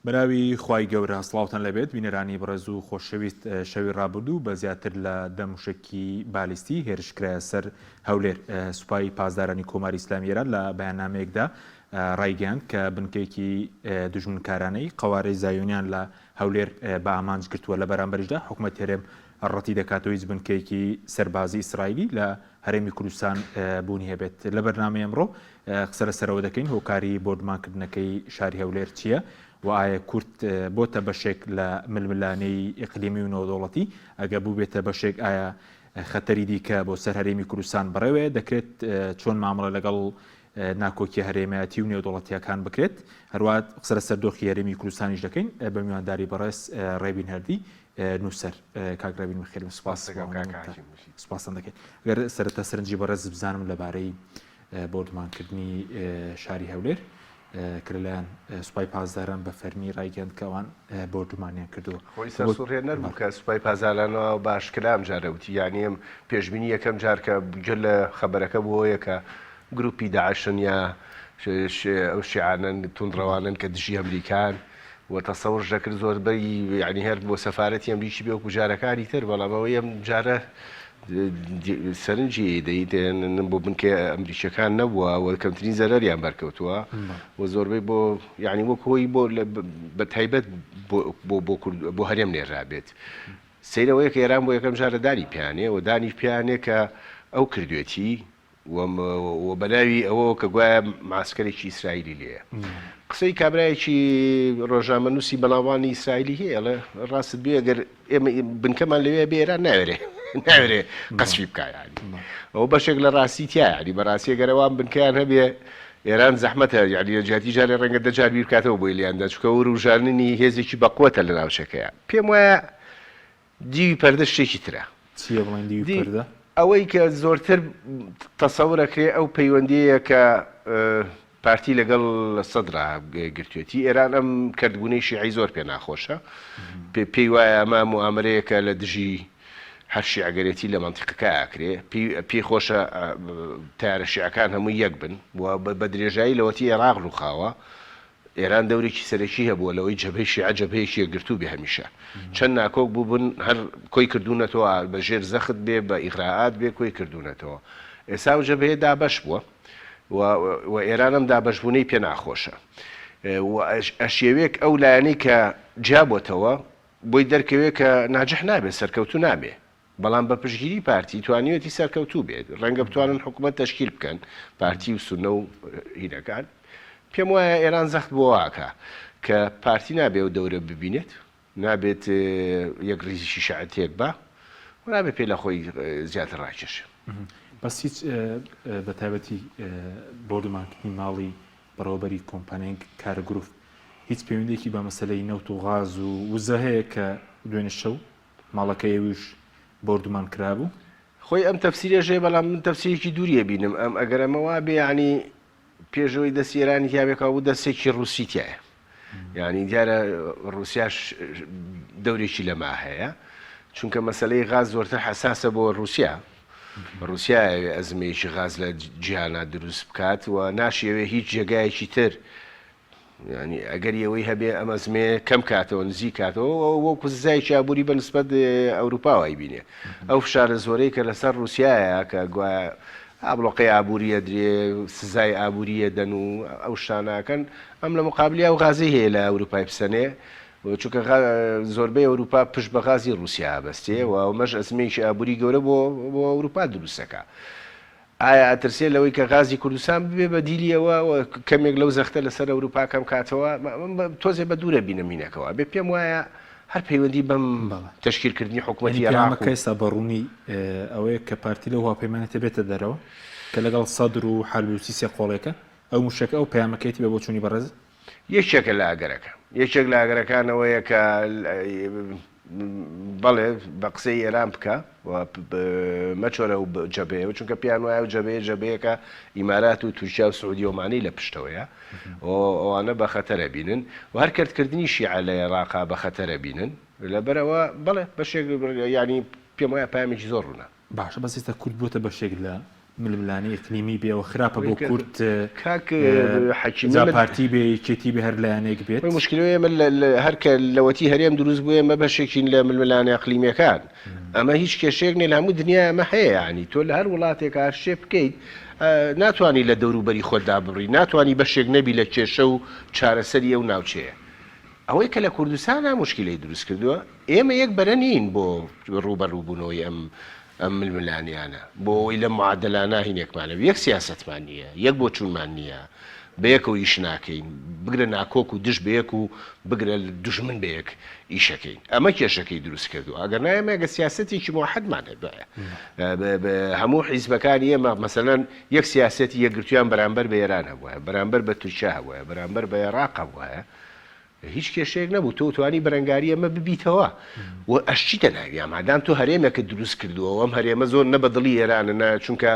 بەناوی خوای گەورە سڵاوتان لێبێت بینەرانی بەڕێز و خۆشەویست شەوی ڕابردوو بە زیاتر لە دە موشەکی بالیستی هێرش کرایە سەر هەولێر سوپای پاسدارانی کۆماری ئیسلامی ئێران لە بەیاننامەیەکدا ڕایگەیاند کە بنکەیەکی دوژمنکارانەی قەوارەی زایۆنیان لە هەولێر بە ئامانج گرتووە لە بەرامبەریشدا حکومەت هەرێم ڕەتی دەکاتەوە هیچ بنکەیەکی سەربازی ئیسرائیلی لە هەرێمی کوردستان بوونی هەبێت لە بەرنامەی ئەمڕۆ قسە لەسەرەوە دەکەین هۆکاری بۆردمانکردنەکەی شاری هەولێر چییە و ئایا کورد بۆتە بەشێک لە ململانێی ئیقلیمی و نێودەوڵەتی ئەگە بووبێتە بەشێک ئایا خەتەری دیکە بۆ سەر هەرێمی کوردستان بەڕێوەیە دەکرێت چۆن مامەڵە لەگەڵ ناکۆکیە هەرێمایەتی و نێودەوڵەتیەکان بکرێت هەروە قسە لەسەر دۆخی هەرێمی کوردستانیش دەکەین بە میوانداری بەڕێز ڕێبین هەردی نووسەر کاک ڕێبین بەخێربێن سوپاس سوپاستان دەکەین گەر سەرەتا سەرنجی بەڕێز بزانم لەبارەی بۆردومانکردنی شاری هەولێر کە لەلایەن سوپای پاسداران بە فەرمی ڕایگەیاند کە ئەوان بۆردومانیان کردووە. خۆی سەرسوڕهێنەر بوو کە سوپای پاسدارانەوە بە ئاشکرا ئەم جارە وتی یانی ئەم پێشبینی یەکەم جار کە گوێ لە خەبەرەکە بووەوەیە کە گروپی داعشن یا ئەو شیعانەن توندڕەوانەن کە دژی ئەمریکان و تەسەورش دەکرد زۆربەی یانی هەر بۆ سەفارەتی ئەمریکی بێ وەکو جارەکانی تر بەڵام ئەوەی ئەم جارە سەرنجی دەیت بۆ بنکە ئەمریکیەکان نەبووە و کەمترین زەرەریان بەرکەوتووە و زۆربەی بۆ یعنی وەک هۆی بۆ بە تایبەت بۆ بۆ بۆ هەرێم نێرابێت سەیرەوەیە کە ئێران بۆ یەکەم جارە دانی پیانێ و دانی پیانێ کە ئەو کردوێتی و بەناوی ئەوەوە کە گوایە معەسکەرێکی ئیسرائیلی لێیە. قسەی کابرایەکی ڕۆژنامەنووسی بەناوبانگی ئیسرائیلی هەیە ئەڵێ ڕاستت بێ ئەگەر ئێمە بنکەمان لەوێ بێ ئێران ناوێرێ ناوێرێ قەسفی بکا یانی ئەوە بەشێک لە ڕاستی تیا یانی بەڕاستی ئەگەر ئەوان بنکەیان هەبێ ئێران زەحمەتە یانی لە جیاتی جارێ ڕەنگە دە جار بیر بکاتەوە بۆی لێیاندا چونکە وروژاندنی هێزێکی بەقوەتە لە ناوچەکەیا پێم وایە دیوی پەردە شتێکی ترە. چییە بڵێن دیوی پەردە؟ ئەوەی کە زۆرتر تەسەور ئەکرێ ئەو پەیوەندییە کە پارتی لەگەڵ سەدرا گرتوێتی. ئێران ئەم کەرتبوونەی شیعەی زۆر پێ ناخۆشە. پێی وایە ئەمە موئامەرەیەکە لە دژی هەر شیعەگەرێتی لە مەنتیقەکە ئەکرێ. پێی خۆشە تەیارە شیعەکان هەمووی یەک بن و بە درێژایی لەوەتی ئێراق ڕووخاوە ئێران دەورێکی سەرەکی هەبووە لەوەی جەبهەی شیعە جەبهەیەکی یەکگرتوو بێ هەمیشە چەند ناکۆک بووبن هەر کۆی کردوونەتەوە بە ژێر زەخت بێ بە ئیغرائات بێ کۆی کردوونەتەوە ئێستا ئەو جەبهەیە دابەش بووە و و ئێران ئەم دابەشبوونەی پێ ناخۆشە و ئەشیەوێک ئەو لایەنەی کە جیا بۆتەوە بۆی دەرکەوێ کە ناجح نابێ سەرکەوتوو نابێ بەڵام بە پشتگیری پارتی توانیویەتی سەرکەوتوو بێت، ڕەنگە بتوانن حکومەت تەشکیل بکەن، پارتی و سوننە و هینەکان. پێم وایە ئێران زەخت بۆ وا ئەکا کە پارتی نابێ ئەو دەورە ببینێت، نابێت یەکڕیزیی شیعە تێک با و نابێ پێ لە خۆی زیاتر ڕاکێشێ. بەس هیچ بە تایبەتی بۆردومانکردنی ماڵی بەڕێوەبەری کۆمپانیای کارگروپ هیچ پەیوەندییەکی بە مەسەلەی نەوت و غاز و وزە هەیە کە دوێنێ شەو ماڵەکەی ئەویش بۆردومان کرابوو. خۆی ئەم تەفسیرەش هەیە بەڵام من تەفسیرێکی دووری ئەبینم ئەم ئەگەر ئەمە وابێ یانی پێش ئەوەی دەستی ئێرانی تیا بێ کەوابوو دەستێکی ڕووسی تیایە یانی دیارە ڕووسیاش دەورێکی لەما هەیە چونکە مەسەلەی غاز زۆرتر حەساسە بۆ ڕووسیا ڕووسیا ئەوێ ئەزمەیەکی غاز لە جیهانا دروست بکات و ناشیەوێ هیچ جێگایەکی تر یانی ئەگەری ئەوەی هەبێ ئەم ئەزمەیە کەم کاتەوە نزیک کاتەوە وەکو سزایەکی ئابووری بە نسبەت ئەوروپاوە ئەیبینێ ئەو فشارە زۆرەی کە لەسەر ڕووسیایە کە گوایە ئابڵۆقەی ئابووری ئەدرێ سزای ئابووری ئەدەن و ئەو شتانە ئەکەن ئەم لە مقابلی ئەو غازەی هەیە لە ئەوروپای بسەنێ چونکە زۆربەی ئەوروپا پشت بە غازی ڕووسیا ئەبەستێ و ئەمەش ئەزمەیەکی ئابووری گەورە بۆ بۆ ئەوروپا دروست ئەکا ئایا ئەترسێ لەوەی کە غازی کوردستان ببێ بە دیلی ئەوە و کەمێک لەو زەختە لەسەر ئەوروپا کەم کاتەوە؟ من تۆزێ بە دوورە بینم هینەکەوە بێ پێم وایە هەر پەیوەندی بەم بەڵێ. تەشکیل کردنی حکومەتی یانی عێراق و. پەیامەکە ئێستا بە ڕوونی ئەوەیە کە پارتی لەو هاوپەیمانێتە بێتە دەرەوە کە لەگەڵ سەدر و حەلبوسی سێقۆڵێکە، ئەو موشەکە ئەو پەیامەکەیەتی بە بۆچوونی بەڕێزت؟ یەکێکە لە ئەگەرەکان. یەکێک لە ئەگەرەکان ئەوەیە کە بەڵێ بە قسەی ئێران بکە و مەچۆرە ئەو جەبهەیەوە، چونکە پێیان وایە ئەو جەبهەیە جەبهەیەکە ئیمارات و تورکیا و سعودیە و ئەمانەی لە پشتەوەیە و ئەوانە بە خەتەر ئەبینن و هەر کەرتکردنی شیعە لە ئێراقا بە خەتەر ئەبینن. لەبەرئەوە بەڵێ بەشێک یانی پێم وایە پەیامێکی زۆر ڕوونە. باشە بەس ئێستا کورد بۆتە بەشێک لە. ململانێی ئیقلیمی بێ ئەوە خراپە بۆ کورد کاک حەکیم جا پارتی بێ یەکێتی بێ هەر لایەنێک بێت. موشکیلەی ئێمە هەر کە لەوەتی هەرێم دروست بوو ئێمە بەشێکین لە ململانێ ئەقلیمیەکان ئەمە هیچ کێشەیەک نیە لە هەموو دنیا ئەمە هەیە یانی تۆ لە هەر وڵاتێک هەر شتێ بکەیت ناتوانی لە دەوروبەری خۆت دابڕی ناتوانی بەشێک نەبی لە کێشە و چارەسەری ئەو ناوچەیە ئەوەی کە لە کوردستانا موشکیلەی دروست کردووە ئێمە یەک بەرە نین بۆ ڕووبەڕووبوونەوەی ئەم ئەم ململانێیانە، بۆ ئەوەی لەم معادەلانە هینێکمان هەبێ، یەک سیاسەتمان نییە، یەک بۆچوونمان نییە، بەیەکەوە ئیش ناکەین، بگرە ناکۆک و دژ بەیەک و بگرە دوژمن بەیەک ئیشەکەین. ئەمە کێشەکەی دروست کردووە. ئەگەر نا ئێمە ئەگەر سیاسەتێکی موحەدمان هەبایە، هەموو حیزبەکانی ئێمە مەسەلەن یەک سیاسەتی یەکگرتوویان بەرامبەر بە ئێران هەبوایە، بەرامبەر بە تورکیا هەبوایە، بەرامبەر بە ئێراق هەبوایە، هیچ کێشەیەک نەبوو تۆ توانی بەرەنگاری ئەمە ببیتەوە و ئەشچیتە ناویا مادام تۆ هەرێمێکت دروست کردووە و ئەم هەرێمە زۆر نە بە دڵی ئێرانە نە چونکە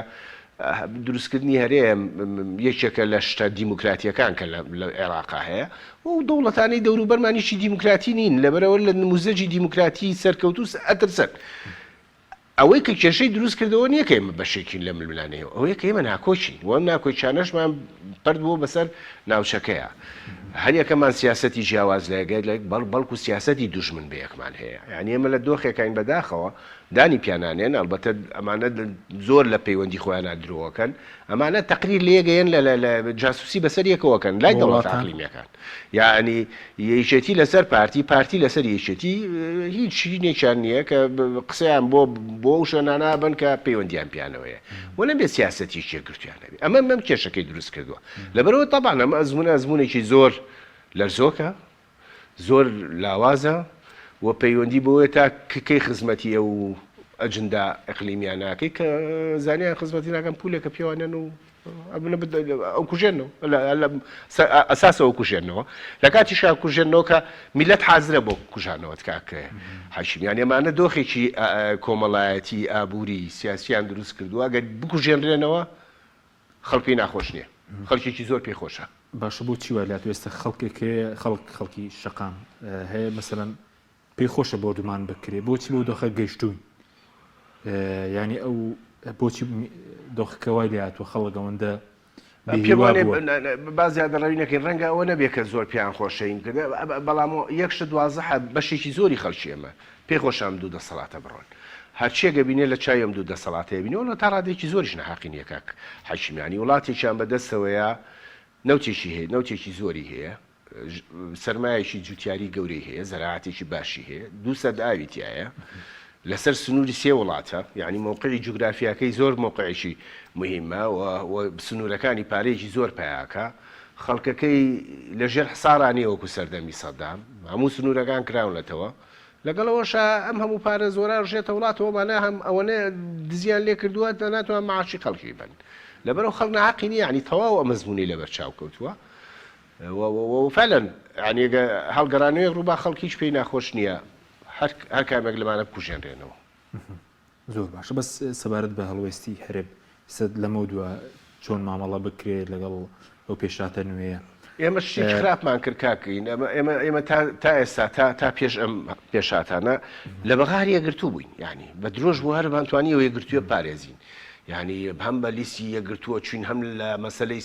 دروستکردنی هەرێم یەکێکە لە شتە دیموکراتیەکان کە لە عێراقا هەیە و دەوڵەتانی دەوروبەرمان هیچی دیموکراتی نین لەبەرەوە لە نموزەجی دیموکراتی سەرکەوتوو ئەترسن ئەوەی کە کێشەی دروست کرد ئەوە نییە کە ئێمە بەشێکین لە ململانێیەوە، ئەوەیە کە ئێمە ناکۆکین و ئەم ناکۆکیانەشمان پەرت بووە بەسەر ناوچەکەیا. هەریەکەمان سیاسەتی جیاواز لە یەک، بەڵکو سیاسەتی دوژمن بە یەکمان هەیە. یانی ئێمە لە دۆخێکاین بەداخەوە دانی پیانانێن، ئەڵبەتە ئەمانە زۆر لە پەیوەندی خۆیانا درۆ ئەکەن، ئەمانە تەقریر لەیەک ئەیەن لە لە جاسوسی بەسەر یەکەوە ئەکەن لای دەوڵەتە وڵاتان. ئەقلیمیەکان. یەعنی یەکێتی لەسەر پارتی، پارتی لەسەر یەکێتی هیچ هینێکیان نییە کە قسەیان بۆ بۆ ئەو شوێنانە بن کە پەیوەندیان پیانەوەیە و نەبێت سیاسەتێکی یەکگرتوویان هەبێت. ئەمە ئەم کێشەکەی دروست کردووە. لەبەرئەوە تەبعەن ئەم ئەزموونە ئەزموونێکی زۆر لەرزۆکە، زۆر لاوازە و پەیوەندی بەوەیە تا کەی خزمەتی ئەو ئەجندا ئیقلیمیانە ئەکەی کە زانیان خزمەتی ناکەن پولێکە پێوانێن و ئەو کوژێنەوە ئەساسەوە کوژێنەوە لە کاتیشا کوژێنەوە کە میلەت حازرە بۆ کوژانەوەت کاک حەکیم یان ئەمانە دۆخێکی کۆمەڵایەتی ئابووری سیاسیان دروست کردووە گەر بکوژێنرێنەوە خەڵک پێی ناخۆش نییە خەڵکێکی زۆر پێی خۆشە. باشە بۆ چی وای لات ئێستا خەڵکێک هەیە خەڵک خەڵکی شەقام هەیە مەسەلەن پێی خۆشە بۆردومان بکرێ بۆچی بەو دۆخە گەیشتوین یعنی ئەو بۆچی دۆخەکە وای لێهاتووە خەڵک ئەوەندە پێم وانێ با زیادەڕەوی نەکەین ڕەنگە ئەوە نەبێ کە زۆر پێیان خۆشەین بەڵام یەک شت وازحە بەشێکی زۆری خەڵکی ئێمە پێی خۆشە ئەم دوو دەسەڵاتە بڕۆن هەرچیەک ئەبینێ لە چاوی ئەم دوو دەسەڵاتە ئەبینێ وەڵا تا ڕادەیەکی زۆریش ناهەقی نییە کاک حەکیم یانی وڵاتێکیان بەدەستەوەیە نەوتێکی هەیە نەوتێکی زۆری هەیە سەرمایەکی جوتیاری گەورەی هەیە، زەراعەتێکی باشی هەیە، دوو سەد ئاوی تیایە، لەسەر سنووری سێ وڵاتە، یانی مەوقعی جوگرافیاکەی زۆر مەوقعێکی موهیمە و سنوورەکانی پارەیەکی زۆر پەیاکا، خەڵکەکەی لە ژێر حسارا نییە وەکو سەردەمی سەدام، هەموو سنوورەکان کراونەتەوە، لەگەڵ ئەوەشا ئەم هەموو پارە زۆرە ڕژێتە وڵاتەوە مانا هەم ئەوەنە دزیان لێ کردووە ناتوان معاشی خەڵکی بەن، لەبەرئەوە خەڵک ناحەقی نییە یانی تەواو ئەم ئەزموونەی لەبەر چاو کەوتووە. و فعلا یانی گە هەڵگەڕانەوەیەک ڕووبا خەڵک هیچ پێی ناخۆش نییە هەر هەر کامێک لەمانە بکوژێنرێنەوە. زۆر باشە بەس سەبارەت بە هەڵوێستی هەرێم ئیستا لەمەو دوا چۆن مامەڵە بکرێ لەگەڵ ئەو پێشهاتە نوێیە؟ ئێمە شتێکی خراپمان کرد کاک ئێمە ئێمە ئێمە تا تا ئێستا تا تا پێش ئەم پێشهاتانە لە بەغا هەر یەکگرتوو بووین یانی بە درۆش بوو هەرمان توانی ئەو یەکگرتوویە پارێزین یانی هەم بە لیستی یەکگرتووە چوین هەم لە مەسەلەی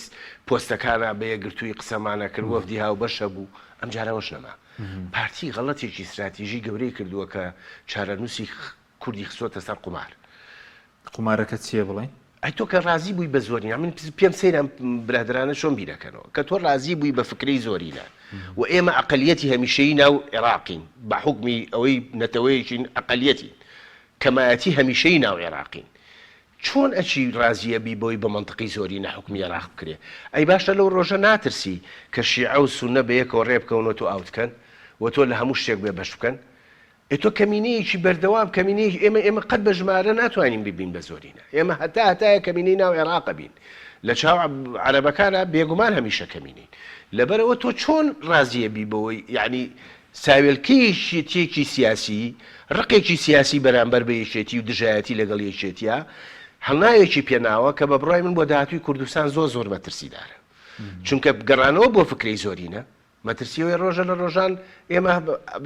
پۆستەکانا بە یەکگرتوویی قسەمان ئەکرد وەفدی هاوبەش هەبوو ئەمجارە ئەوەش نەما پارتی غەڵەتێکی ستراتیژی گەورەی کردووە کە چارەنووسی کوردی خستۆتە سەر قومار. قومارەکە چییە بڵێین؟ ئەی تۆ کە ڕازی بووی بە زۆرینە من پێم سەیرە ئەم برادەرانە چۆن بیرەکەنەوە کە تۆ ڕازی بووی بە فکرەی زۆرینە و ئێمە ئەقەلیەتی هەمیشەیی ناو عێراقین بە حوکمی ئەوەی نەتەوەیەکین ئەقەلیەتین کەمایەتی هەمیشەیی ناو عێراقین چۆن ئەچی ڕازی ئەبی بەوەی بە مەنتقی زۆرینە حوکمی عێراق بکرێ؟ ئەی باشە لەو ڕۆژە ناترسی کە شیعە و سوننە بەیەکەوە ڕێ بکەون و تۆ ئاوت کەن و تۆ لە هەموو شتێک بێ بەش بکەن؟ ئێ تۆ کەمینەیەکی بەردەوام کەمینەیەکی ئێمە ئێمە قەت بە ژمارە ناتوانین ببین بە زۆرینە ئێمە هەتا هەتایە کەمینەی ناو عێراق ئەبین لە چاو عەرەبەکانا بێگومان هەمیشە کەمینەین لەبەرئەوە تۆ چۆن ڕازی ئەبی بەوەی یەعنی ساوێلکەی یەکێتییەکی سیاسی، ڕقێکی سیاسی بەرامبەر بە یەکێتی و دژایەتی لەگەڵ یەکێتییە، هەڵناوێکی پێناوە کە بە بڕوای من بۆ داهاتووی کوردستان زۆر زۆر مەترسیدارە. چونکە گەڕانەوە بۆ فکرەی زۆرینە. مەترسی ئەوەیە ڕۆژە لە ڕۆژان ئێمە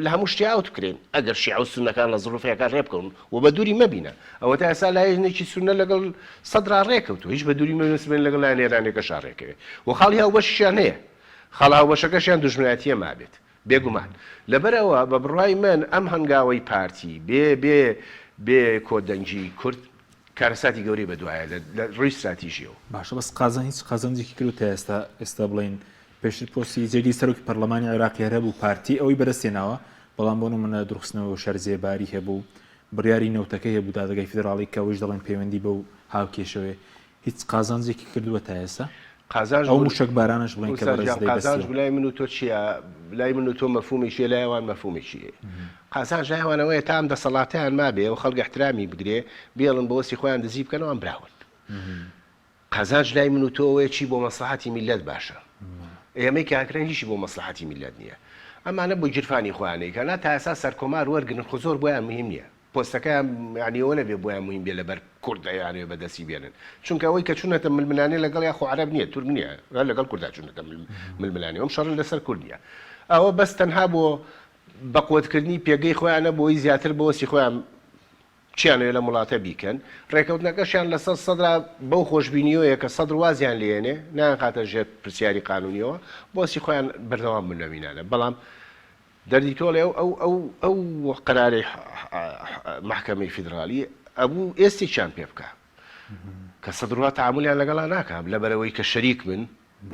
لە هەموو شتێ out بکرێین ئەگەر شیعە و سوننەکان لە زڕوفەکان ڕێبکەون و بە دووری مەبینە ئەوەتا ئێستا لایەنێکی سوننە لەگەڵ سەدرا ڕێکەوتووە هیچ بە دووری مەبینە سبەینێ لەگەڵ لایەنە ئێرانیەکەشا ڕێکەوێ و خاڵی هاوبەشیشیان هەیە خاڵە هاوبەشەکەشیان دوژمنایەتیە مابێت بێگومان لەبەرئەوە بە بڕوای من ئەم هەنگاوەی پارتی بێ بێ بێ کۆدەنگی کورد کارەساتی گەورەی بەدوایە لە ڕووی ستراتیژیەوە. باشە بەس قازانج هیچ قازانجێکی کردوە تا ئێستا ئێستا بڵێین پێشتر پۆستی جێگری سەرۆکی پەرلەمانی عێراقی هەر هەبوو پارتی ئەوەی بەدەستهێناوە بەڵام بۆ نمونە دوورخستنەوەی شەرزێباری هەبوو بڕیاری نەوتەکەی هەبوو دادگای فیدراڵی کە ئەوەیش دەڵێن پەیوەندی بەو هاوکێشەوەیە هیچ قازانجێکی کردووە تا ئێستا؟ قازانج ئەو موشەک بارانەش بڵێن کە ئوستاز بەڕێز گیان دەیبەستیەوە. قازانج لای من و تۆ چییە؟ لای من و تۆ مەفهومێکی هەیە لای ئەوان مەفهومێکی هەیە. قازانج لای ئەوان ئەوەیە تا ئەم دەسەڵاتەیان مابێ و خەڵک ئیحترامی بگرێ بێڵن بە وەسی خۆیان دزی بکەن ئەوان براون. قازانج لای من و تۆ ئەوەیە چی بۆ مەسڵەحەتی میللەت باشە. ئێمەی کە ئەکرێن هیچی بۆ مەسڵەحەتی میللەت نییە. ئەمانە بۆ گیرفانی خۆیان ئەیکەن. تا ئێستا سەرکۆمار وەرگرن خۆ زۆر بۆیان مهم نییە. پۆستەکەیان یانی ئەوە نەبێ بۆیان موهیم بێ لەبەر کورد ئەیانەوێ بەدەستی بێنن چونکە ئەوەی کە چونەتە ململانێ لەگەڵ یا خۆ عەرەب نییە تورک نییە هەر لەگەڵ کوردا چونەتە ململانێ ئەم شەڕە لەسەر کورد نییە ئەوە بەس تەنها بۆ بەقوەتکردنی پێگەی خۆیانە بۆی زیاتر بۆسی خۆیان چیانەوێ لەم وڵاتە بیکەن ڕێکەوتنەکەشیان لەسەر سەدرا بەو خۆشببینیەوەیە کە سەدر وازیان لێنێ نایانخاتە ژێر پرسیاری قانونیەوە بۆسی خۆیان بەردەوام بن لەمینانە بەڵام دەردی تۆڵێ ئەو ئەو ئەو ئەو قەرارەی مەحکەمەی فیدراڵی ئەبوو ئێستێکیان پێ بکا کە سەدروا تەعامولیان لەگەڵا ناکا لەبەرئەوەی کە شەریک بن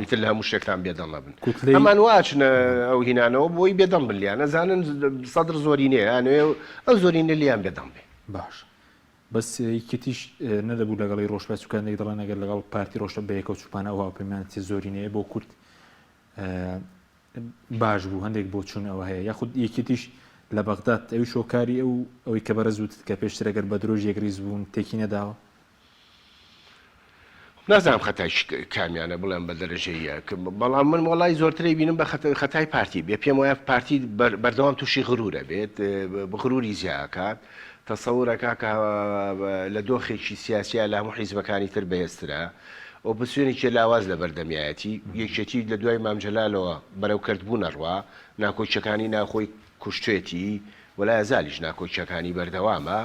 ئیتر لە هەموو شتێکتان بێدەنگ ئەبن کوتلەی ئەمان وا ئەچنە ئەو هینانەوە بۆی بێدەنگ بن لیان ئەزانن سەدر زۆرینەیە ئەیانەوێ ئەو زۆرینە لیان بێدەنگ بێ. باش بەس یەکێتیش نەدەبوو لەگەڵی ڕۆشتبا چونکە هەندێک دەڵێن ئەگەر لەگەڵ پارتی ڕۆشتبا بەیەکەوە چووبانە ئەو هاوپەیمانێتیە زۆرینەیە بۆ کورد باش بوو هەندێک بۆچوون ئەوە هەیە یاخود یەکێتیش لە بەغداد ئەویش هۆکاری ئەو ئەوەی کە بەڕێز وتت کە پێشتر ئەگەر بە درۆش یەکریز بوون تێکی نەداوە؟ نازانم خەتای کامیانە بڵێم بە دەرەجەی یەک بەڵام من وەڵای زۆرتری بینم بە خەتای پارتی بێ پێم وایە پارتی بەردەوام تووشی غرورە بێت غروری زیاکات تەسەورەکە کە لە دۆخێکی سیاسیا لە هەموو حیزبەکانی تر بەهێزترە ئۆپۆزسیۆنێکی لاواز لە بەردەمیایەتی، یەکێتی لە دوای مام جەلالەوە بەرەو کەرتبوون ئەڕوا، ناکۆکییەکانی ناوخۆی کوشتوێتی و لایەزالیش ناکۆکییەکانی بەردەوامە،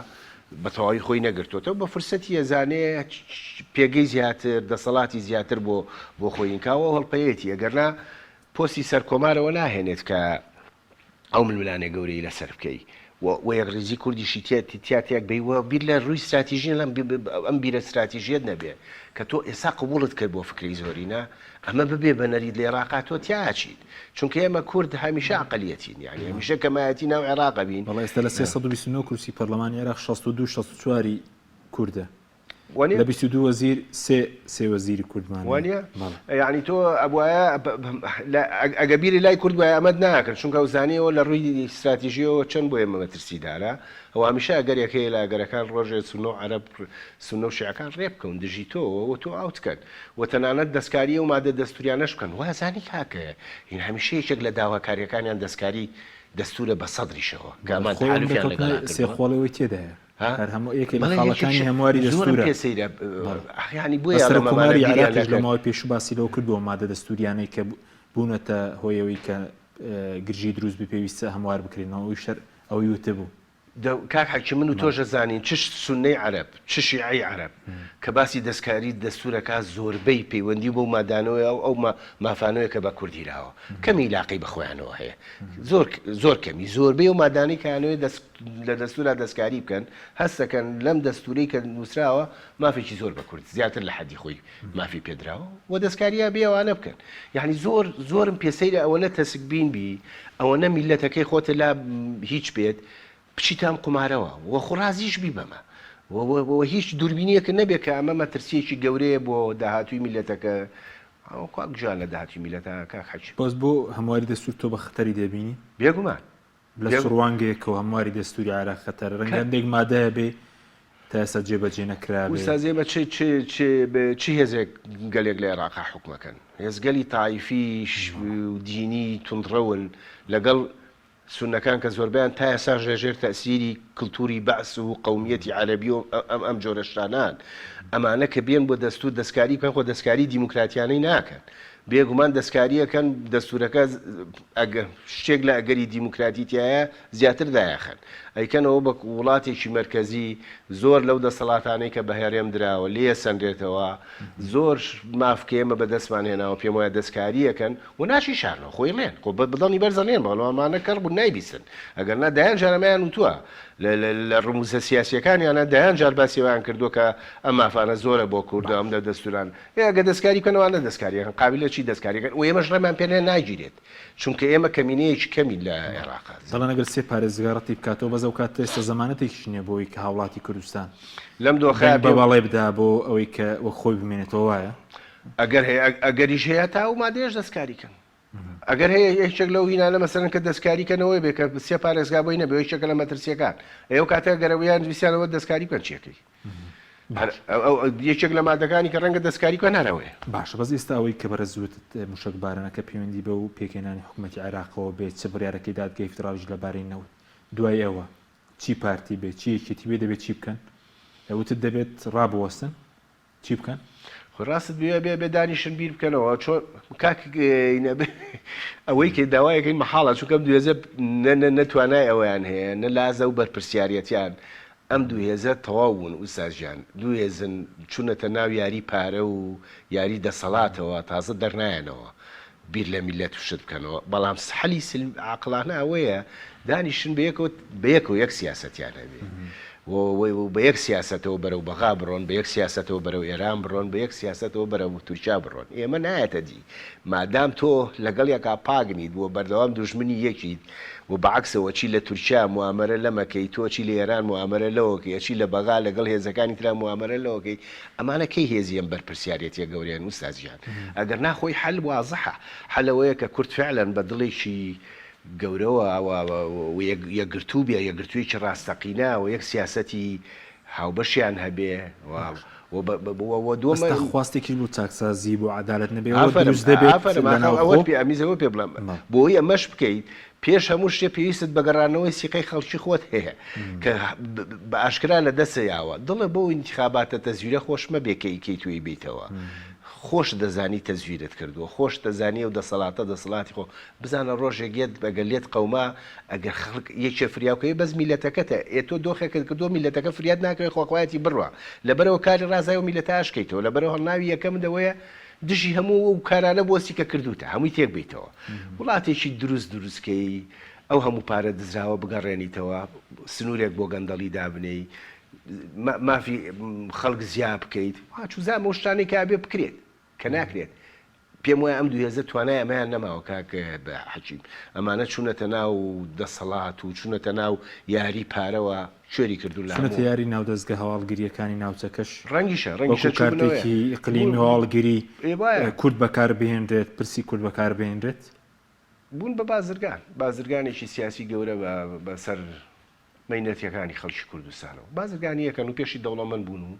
بە تەواوی خۆی نەگرتۆتەوە، بە فرسەتی ئەزانێ پێگەی زیاتر، دەسەڵاتی زیاتر بۆ بۆ خۆی ئینکا و ئەو هەڵپەیەتی، ئەگەرنا پۆستی سەرکۆمارەوە ناهێنێت کە ئەو ململانێ گەورەی لەسەر بکەی و و یەکڕیزی کوردیشی تیا تیا تێک بەی و بیر لە ڕووی ستراتیژی لەم ئەم بیرە ستراتیژیەت نەبێ کە تۆ ئێستا قبوڵت کرد بۆ فکرەی زۆرینە ئەمە ببێ بە نەریت لە عێراقا تۆ تیا ئەچیت چونکە ئێمە کورد هەمیشە ئەقلیەتین یانی هەمیشە کەمایەتی ناو عێراق ئەبین. بەڵێ ئێستا لە 329 کورسی پەرلەمانی عێراق 62 64 ی کوردە. لە 22 وەزیر سێ سێ وەزیری کوردمان هەیە. وانیە؟ بەڵێ. یەعنی تۆ ئەبوایە ئەگە بیری لای کورد بوایە ئەمەت ناکرد چونکە ئەو زانیەوە لە ڕووی ستراتیژیەوە چەند بۆ ئێمە مەترسیدارە ئەو هەمیشە ئەگەرێک هەیە لە ئەگەرەکان ڕۆژێ سوننە و عەرەب سوننە و شیعەکان ڕێ بکەون دژی تۆ و تۆ out کەن و تەنانەت دەستکاری ئەو مادە دەستوریانەش بکەن وا زانی کاکە هین هەمیشە یەکێک لە داواکاریەکانیان دەستکاری دەستورە بە سەدریشەوە کە بەڵێ ئەمان خۆی ئەم تەحالوفیان ڕێکەوتنە لەگەڵا سێ کردووە. خۆڵەوەی تێدایە. ها هەر هەموو یەکێک لە بەڵێ خاڵەکانی یەکێک هەمواری زۆرم دەستوورە پێ سەیرە بەڵێ یانی بە بۆیە سەرۆک ئەڵێم ئەمانە کۆماری بیریان عێراقیش لە نەکرد ماوەی پێشوو باسی لەوە کردووە مادە دەستووریانەی کە بوونەتە هۆی ئەوەی کە گرژی دروست بێ پێویستە هەموار بکرێنەوە ئەویش هەر ئەوەی وتبوو. دە کاک حەکیم من و بەڵێ تۆش ئەزانین چ سوننەی عەرەب چ شیعەی عەرەب کە باسی دەستکاری دەستوور ئەکا زۆربەی پەیوەندی بەو مادانەوەیە و ئەو مافانەوەیە کە بە کورد دیراوە کەمی لاقەی بە خۆیانەوە هەیە زۆر زۆر کەمی زۆربەی ئەو مادانەی کە ئەیانەوێ دەست لە دەستورا دەستکاری بکەن، هەست دەکەن لەم دەستورەی کە نوسراوە مافێکی زۆر بە کورد زیاتر لە حەدی خۆی مافی پێدراوە و دەستکاریە بێ ئەوانە بکەن. یەعنی زۆر زۆرم پێ سەیرە ئەوەنە تەسکبین بی، ئەوەنە میللەتەکەی خۆت لا هیچ بێت، بچیتە ئەم قومارەوە و خۆ ڕازیش بی بەمە و و هیچ دووربینیەکت نەبێ کە ئەمە مەترسیەکی گەورەیە بۆ داهاتووی میللەتەکە. ئەوە کوا گوژان لە داهاتووی میللەتە کاک حەکیم؟ بەس بۆ هەمواری دەستور تۆ بە خەتەری دەبینی؟ بێگومان. لە چ ڕوانگەیەکەوە هەمواری دەستوری عێراق خەتەرە؟ ڕەنگە هەندێک مادە هەبێ تا ئێستا جێبەجێ نەکرابێ. ئوستاز ئێمە چ چ چ چ هێزێک گەلێک لە عێراقا حوکمەکەن؟ هێزگەلی تایفی و دینی توندڕەون لەگەڵ سوننەکان کە زۆربەیان تا ئێستاش لە ژێر تەئسیری کلتوری بەعس و قەومیەتی عەرەبی و ئەم ئەم جۆرە شتانان. ئەمانە کە بێن بۆ دەستور دەستکاری بکەن خۆ دەستکاری دیموکراتیانەی ناکەن. بێگومان دەستکارییەکەن دەستورەکە ئەگەر شتێک لە ئەگەری دیموکراتی تیایە زیاتر دایەخەن ئەیکەنەوە بە وڵاتێکی مەرکەزی زۆر لەو دەسەڵاتانەی کە بە هەرێم دراوە لێیەسەنرێتەوە زۆر ماف کە ئێمە بەدەستمان هێناوە پێم وایە دەستکارییەکەن و ناشیشارنەوە خۆی ڵێن خۆ بە دەنگی بەرز ئەڵێن بەڵام ئەمانە کەڕ بوون نایبیستن ئەگەر نا دەیان جار ئەمەیان وتووە لە ڕموزە سیاسییەکانیانە دەیان جار باسی ئەوەیان کردووە کە ئەم مافانە زۆرە بۆ کورد و ئەم دەستوران ئێ ئەگەر دەستکاری بکەن ئەوانە دەستکاری ئەکەن قابیلە چی دەستکاری ئەکەن و ئێمەش ڕێمان پێ ناگیرێت چونکە ئێمە کەمینەیەکی کەمین لە عێراقا. دەڵێن ئەگەر سێ پارێزگا ڕەتی بکاتەوە بەس ئەوکات ئێستا زەمانەتێکیش نیە بۆ ئەوەی کە هاوڵاتی کوردستان لەم دۆخە دەنگ بە بەڵێ بدا بۆ ئەوەی کە وەک خۆی بمێنێتەوە وایە؟ ئەگەر هەیە ئەگەریش هەیە تا ئەو مادەیەش دەستکاری کەن ئەگەر هەیە یەکێک لەو هینانە مەسەلەن کە دەستکاری کەنەوەی بێ کە سێ پارێزگا بۆی نەبێ یەکێکە لە مەترسیەکان ئەو کاتە گەرەوەیان ویستیانەوە دەستکاری بکەن چیەکەی یەکێک لە مادەکانی کە ڕەنگە دەستکاری بکەن هەر ئەوەیە. باشە بەس ئێستا ئەوەی کە بەڕێز وتت موشەک بارانەکە پەیوەندی بەو پێکهێنانی حکومەتی عێراقەوە بێت چ بڕیارەکەی دادگای فیدراڵیش لەبارەی نەوت دوای ئەوە چی پارتی بێت چی یەکێتی بێت دەبێت چی بکەن وتت دەبێت ڕابوەستن چی بکەن؟ خۆ ڕاستت بوێ بێ بێ دانیشن بیر بکەنەوە چۆن کاک ئەوەی کە داوایەکەین مەحاڵە چونکە ئەم دوێزە نە نە نە توانای ئەوەیان هەیە نە لازە و بەرپرسیارەتیان ئەم دوو هێزە تەواو بوون ئوستاز گیان، دوو هێزن چونەتە ناو یاری پارە و یاری دەسەڵاتەوە تازە دەرنایەنەوە بیر لە میللەت و شت بکەنەوە، بەڵام حەلی سلم عاقڵانە ئەوەیە دانیشن بەیەکەوە بەیەکەوە یەک سیاسەتیان هەبێ و بە یەک سیاسەتەوە بەرەو بەغا بڕۆن، بە یەک سیاسەتەوە بەرەو ئێران بڕۆن، بە یەک سیاسەتەوە بەرەو تورکیا بڕۆن. ئێمە نایەتە دی مادام تۆ لەگەڵ یەکا پاک نیت و بەردەوام دوژمنی یەکیت و بە عەکسەوە چی لە تورکیا موامەرە لەمە کەی تۆ چی لە ئێران موامەرە لەوە کەی ئەچی لە بەغا لەگەڵ هێزەکانی ترا موامەرە لەوە کەی ئەمانە کەی هێزی ئەم بەرپرسیارێتیە گەورەیەن ئوستاز گیان ئەگەر نا خۆی حەل وازحە حەل ئەوەیە کە کورد فعلەن بە دڵێکی گەورەوە و یەکگرتوو بێ یەکگرتوویەکی ڕاستەقینە و یەک سیاسەتی هاوبەشیان هەبێ و و بەس تا خواستێکیش بۆ چاکسازی بۆ عەدالەت نەبێ ئەوە دروست دەبێت ئافەرم لە ئاخە ئەوەت ناوخۆ؟ پێ ئەمیز ئەوە پێ بڵێم بەڵێ. بۆی ئەمەش بکەیت پێش هەموو شتێ پێویستت بە گەڕانەوەی سیقەی خەڵکی خۆت هەیە کە بە ئاشکرا لە دەستە یاوە دڵە بەو ئینتیخاباتە تەزویرە خۆش مەبێ کە ئیکەی تۆی بیتەوە خۆشت دەزانی تەزویرت کردووە خۆشت دەزانی ئەو دەسەڵاتە دەسەڵاتی خۆ بزانە ڕۆژێک یەت ئەگەر لێت قەوما ئەگەر خەڵک یەکێ فریاو کەوێ بەس میلەتەکەتە ئێ تۆ دۆخێکت کردووە میلەتەکە فریات ناکەوێ خواخوایەتی بڕوا لەبەرئەوە کاری ڕازای ئەو میلەتە ئاشکەیتەوە لەبەرئەوە هەڵناوی یەکەمت ئەوەیە دژی هەموو ئەو کارانە بوەستی کە کردووتە هەمووی تێک بەیتەوە وڵاتێکی دروست دروست کەی ئەو هەموو پارە دزراوە بگەڕێنیتەوە سنوورێک بۆ گەندەڵی دابنێی مافی خەڵک زیا بکەیت وا چوزانم ئەو شتانەی کە ئەبێ بکرێت کە ناکرێت پێم وایە ئەم دوو هێزە توانای ئەمەیان نەماوە کاک حەکیم. ئەمانە چوونەتە ناو دەسەڵات و چوونەتە ناو یاری پارەوە کوێری کردوون لە چوونەتە هەموو. یاری ناو دەزگە هەواڵگرییەکانی ناوچەکەش ڕەنگیشە ڕەنگیشە وەکوو چووبنەوەیە. کارتێکی ئیقلیمی بوون هەواڵگری ئێ وایە. کورد بەکار بهێنرێت، پرسی کورد بەکار بهێنرێت. بوون بە بازرگان، بازرگانێکی سیاسی گەورە بە بە سەر مەینەتیەکانی خەڵکی کوردستانەوە بازرگانی ئەکەن و پێشی دەوڵەمەند بوون و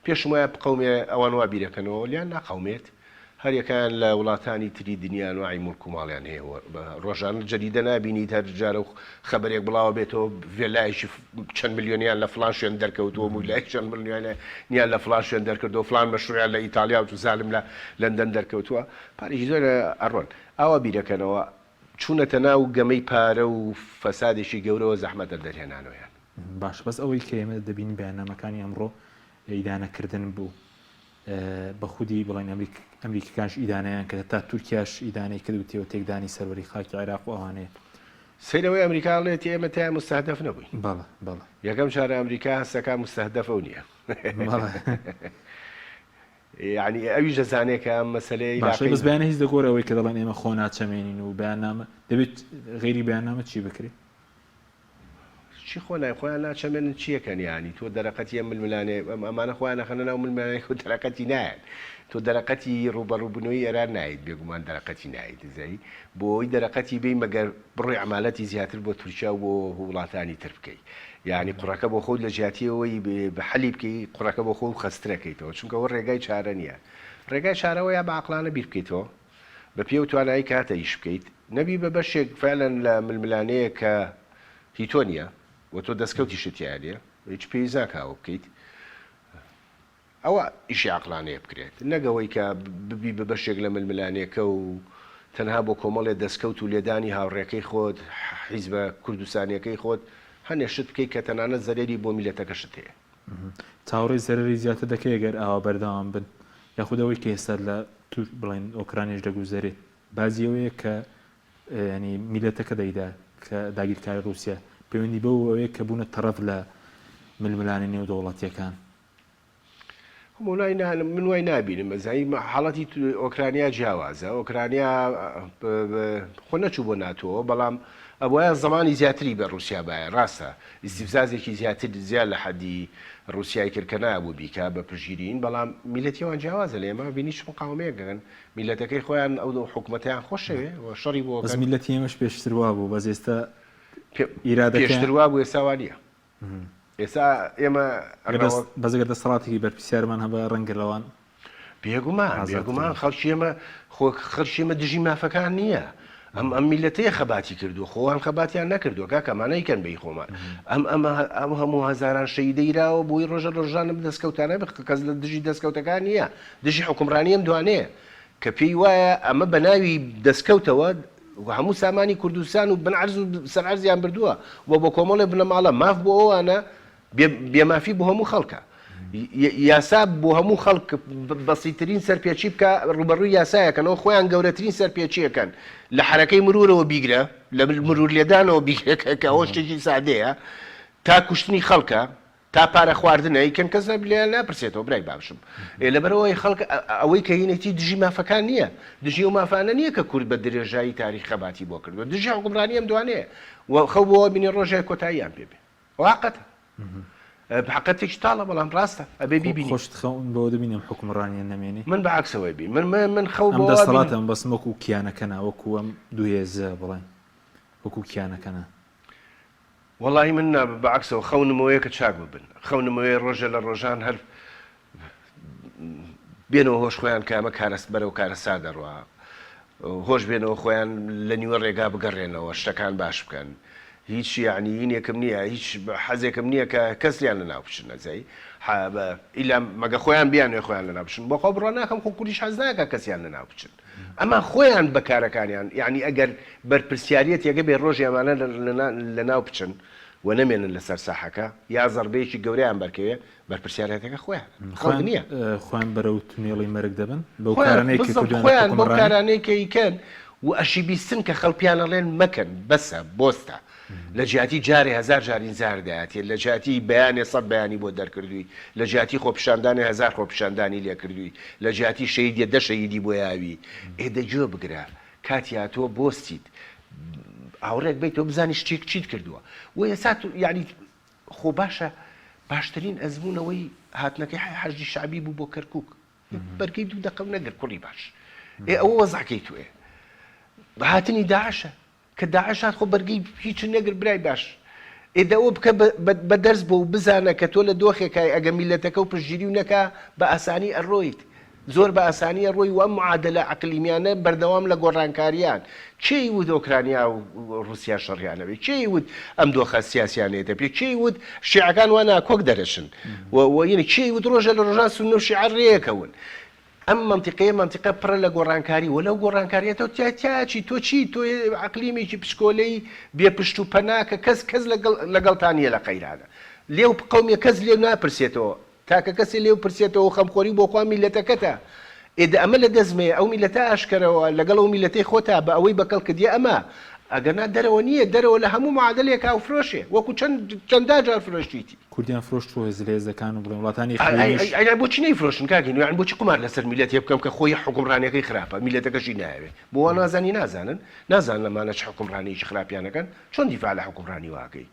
پێشم وایە بقەومێ ئەوان وا بیرەکەنەوە لیان ناقەومێت هەریەکەیان لە وڵاتانی تری دنیا ئەنواعی موڵک و ماڵیان هەیە و ڕۆژانە جەریدە نابینیت هەر جارە و خەبەرێک بڵاوە بێتەوە ڤێلایەکی چەند ملیۆنیان لە فڵان شوێن دەرکەوتووە مویلایەکی چەند ملیۆنیان لە فڵان شوێن دەرکردووە فڵان مەشروعیان لە ئیتاڵیا و چوزانم لە لەندەن دەرکەوتووە پارێکی زۆر ئەڕۆن ئاوا بیرەکەنەوە چونەتە ناو گەمەی پارە و فەسادێکی گەورەوە زەحمەتە دەرهێنانەوەیان. باشە بەس ئەوەی کە ئێمە دەبینین بەیاننامەکانی ئەمڕۆ ئیدانەکردن بوو بە خودی بڵێن ئەمریکەکانش ئیدانەیان کرد تا تورکیاش ئیدانەی کرد وتیەوە تێکدانی سەروەری خاکی عێراق و ئەوانەیە. سەیر ئەوەی ئەمریکا ئەڵێت ئێمە تیا موستەهدەف نەبووین. بەڵێ بەڵێ. یەکەم جارە ئەمریکا هەستەکا موستەهدەف ئەو نییە. بەڵێ. یەعنی ئەویش دەزانێ کە ئەم مەسەلەیە باشە ئیلاقەی. بەس بەیانە هیچ دەگۆرێ ئەوەی کە دەڵێن ئێمە خۆ ناچەمێنین و بەیاننامە دەبێت غەیری بەیاننامە چی بکرێ؟ چی خۆ نای خۆیان ناچەمێنن چیەکەن یانی تۆ دەرەقەتی ئەم ململانێ ئەمانە خۆیان ئەخەنە ناو ململانێک و دەرەقەتی نایەن تۆ دەرەقەتی ڕووبەڕووبوونەوەی ئێران نایت بێگومان دەرەقەتی نایت دەزانی بۆ ئەوەی دەرەقەتی بێی مەگەر بڕۆی عەمالەتی زیاتر بۆ تورکیا و بۆ وڵاتانی تر بکەی یانی قوڕەکە بۆ خۆت لە جیاتی ئەوەی حەلی بکەی قوڕەکە بۆ خۆو خەسترەکەیتەوە چونکە ئەوە ڕێگای چارە نیە ڕێگای چارە ئەوەیە بە عەقڵانە بیر بکەیتەوە بە پێ و توانایی کاتە ئیش بکەیت نەبی بە بەشێک فعلا لە ململانێیەک کە هی تۆ نیە و تۆ دەستکەوتیشت تیا نیە هیچ پێویست ناکا ئەوە بکەیت. ئەوە ئیشی عەقڵانەیە بکرێت نەک ئەوەی کە ببی بە بەشێک لە ململانێکە و تەنها بۆ کۆمەڵێ دەسکەوت و لێدانی هاوڕێکەی خۆت حیزبە کوردستانیەکەی خۆت هەنێ شت بکەی کە تەنانەت زەرەری بۆ میلەتەکەشت هەیە. چاوەڕێی زەرەری زیاتر دەکەی ئەگەر ئاوا بەردەوام بن یاخود ئەوەی کە ئێستا لە تور بڵێن ئۆکرانیش دەگوزەرێ باجی ئەوەیە کە ینی میلەتەکە دەیدا کە داگیرکاری ڕووسیا پەیوەندی بەو ئەوەیە کە بوونە تەڕەف لە ململانێ نێودەوڵەتیەکان. مۆلای نا من وای نابینم ئەزانی حاڵەتی ئۆکرانیا جیاوازە ئۆکرانیا خۆ نەچوو بۆ ناتۆ بەڵام ئەبواە زمانی زیاتری بە رووسیا باە ڕاستە ئیسیفزازێکی زیاتر زیاد لە حەدی رووسیای کرد کە نابوو بیکا بە پشگیرین بەڵام میلەتیوان جیاوازە لە ئێمە بینی چ مقاومەیەک دەکەن میلەتەکەی خۆیان ئەو حکوومەتیان خۆشەوێ و شەڕی بۆ بەس میلەتی ئێمەش پێشتر وابوو بەس ئێستا پێشتر وابوو ئێستا وا نییە ئێستا ئێمە بەس گەر دەسەڵاتێکی بەرپرسیارمان هەبا ڕەنگە لەوان بێگومان بێگومان خەڵکی ئێمە خۆ خەڵکی ئێمە دژی مافەکان نییە ئەم ئەم میلەتەیە خەباتی کردو خۆوان خەباتیان نەکردووە کاکە ئەمانە یکەن بەی خۆمان ئەم ئەمە ئەم هەموو هەزاران شەیدەیراوە بۆی ڕۆژە ڕۆژانە دەستکەوتانە کەس لە دژی دەستکەوتەکان نییە دژی حکومڕانی ئەم دوانەیە کە پێی وایە ئەمە بە ناوی دەستکەوتەوە هەموو سامانی کوردستان و بن عەرز و سەر عەرزیان بردووە و بۆ کۆمەڵێ بنەماڵە ماف بۆ ئەوانە بێ مافی بۆ هەموو خەڵکە. یاسا بۆ هەموو خەڵک بەسیترین سەرپێچی بکە ڕووبەڕووی یاسایەکەنەوە خۆیان گەورەترین سەرپێچیەکەن لە حەرەکەی مرورەوە بیگرە لە مرور لێدانەوە بیگرە کە ئەوە شتێکی سادەیە تا کوشتنی خەڵکە تا پارە خواردنە ئەیکەن کەس لێیان ناپرسێتەوە برای باشم ئێ لەبەرئەوەی خەڵک ئەوەی کە هینێتی دژی مافەکان نییە دژی ئەو مافانە نییە کە کورد بە درێژایی تاریخ خەباتی بۆ کردووە دژی حوکمڕانی ئەم دوانەیە و خەو بۆ بینی ڕۆژێک کۆتاییان پێ بێ ئەوە حەقەتە حەقەتێکی تاڵە بەڵام ڕاستە ئەبێ بیبینی. خۆشت خەون بەوە دەبینی ئەم حوکمڕانیە نەمێنێ؟ من بە عەکسەوەی بین من من خەو ئەم دەسەڵاتە بەس وەکو کیانەکە نا وەکو ئەم دوو هێزە بڵێن وەکو کیانەکە نا. وەڵاهی من نا بە عەکسەوە خەونم ئەوەیە کە چاک ببن خەونم ئەوەیە ڕۆژێ لە ڕۆژان هەر بێنەوە هۆش خۆیان کە ئەمە کارەس بەرەو کارەسات دەڕوا هۆش بێنەوە خۆیان لە نیوە ڕێگا بگەڕێنەوە شتەکان باش بکەن هیچ یعنی هینێکم نییە هیچ حەزێکم نییە کە کەس لیان لەناو بچن نەزای ئیلا مەگە خۆیان بیانوێ خۆیان لەناو بچن بۆ خۆ بڕوا ناکەم خۆ کوردیش حەز ناکە کەسیان لەناو بچن ئەمان خۆیان بە کارەکانیان یانی ئەگەر بەرپرسیاریەتێکە بێ ڕۆژی ئەمانە لەناو بچن و نەمێنن لەسەر ساحەکە یا زەڕبەیەکی گەورەیان بەرکەوێ بەرپرسیارەتەکە خۆیان خەڵک نییە. خۆیان بەرەو تونێڵی مەرگ دەبەن بەو کارانەی کە کردویانە خۆیان بەو کارانەی کە ئەیکەن و ئەشی بیستن کە خەڵک پێیان ئەڵێن مەکەن بەسە بۆستە لە جیاتی جارێ هەزار جار ئینزار دایەتێ، لە جیاتی بەیانێ سەد بەیانی بۆ دەرکردووی، لە جیاتی خۆپیشاندانێ هەزار خۆپیشاندانی لێ کردووی، لە جیاتی شەهیدێ دە شەهیدی بۆ یاوی. ئێ دە گوێ بگرە، کاتی هاتووە بۆستیت. ئاوڕێک بەیتەوە بزانی شتێک چیت کردووە. و ئێستا تو یانی خۆ باشە باشترین ئەزموون ئەوەی هاتنەکەی حەشدی شەعبی بوو بۆ کەرکووک. بەرگەی دوو دەقەو نەگرت کوڕی باش. ئێ ئەوە وەزعەکەی توئێ. هاتنی داعشە. کە داعش هات خۆ بەرگەی هیچت نەگرت برای باش ئێ دە ئەوە بکە بە دەرس بۆ و بزانە کە تۆ لە دۆخێکای ئەگە میلەتەکە و پشتگیری و نەکا بە ئاسانی ئەڕۆیت زۆر بە ئاسانی ئەڕۆی و ئەم معادلە ئەقلیمیانە بەردەوام لە گۆڕانکاریان کێی وت ئۆکرانیا و ڕوسیا شەڕیان ئەبێ کێی وت ئەم دۆخە سیاسیانە یەتە پێ کێی وت شیعەکان وا ناکۆک دەرەچن و و یەنی کێی وت ڕۆژێ لە ڕۆژان سوننە و شیعە ڕێکەون ئەم مەنتیقەیە مەنتیقە پڕە لە گۆڕانکاری و لەو گۆڕانکاریە تۆ تیا تیا چی تۆ چی تۆ ئەقلیمێکی پچکۆلەی بێ پشت و پەنا کە کەس کەس لەگەڵ لەگەڵتا نییە لە قەیرانە لێو بقەومێ کەس لێو ناپرسێتەوە تاکە کەسێ لێو پرسێتەوە و خەمخۆری بۆ خوا میللەتەکەتە ئێ دە ئەمە لە دەست مەیە ئەو میللەتە ئاشکەرەوە لەگەڵ ئەو میللەتەی خۆتا بە ئەوەی بە کەڵکت یە ئەمە ئەگەرنا دەرەوە نییە دەرەوە لە هەموو معادلێکا و فرۆشێ وەکو چەند چەندا جار فرۆشتویتی. کوردیان فرۆشتووە زلهێزەکان و بڵێن وڵاتانی ئیقلیمیش. ئەی بۆچی نەیفرۆشن کاک هینو یانی بۆچی قومار لەسەر میللەتێ بکەم کە خۆی حوکمڕانیەکەی خراپە میللەتەکەشی نایەوێ بۆ وا نازانی نازانن نازانن ئەمانە چ حوکمڕانیەکی خراپیان ئەکەن چۆن دیفاع لە حوکمڕانی وا ئەکەی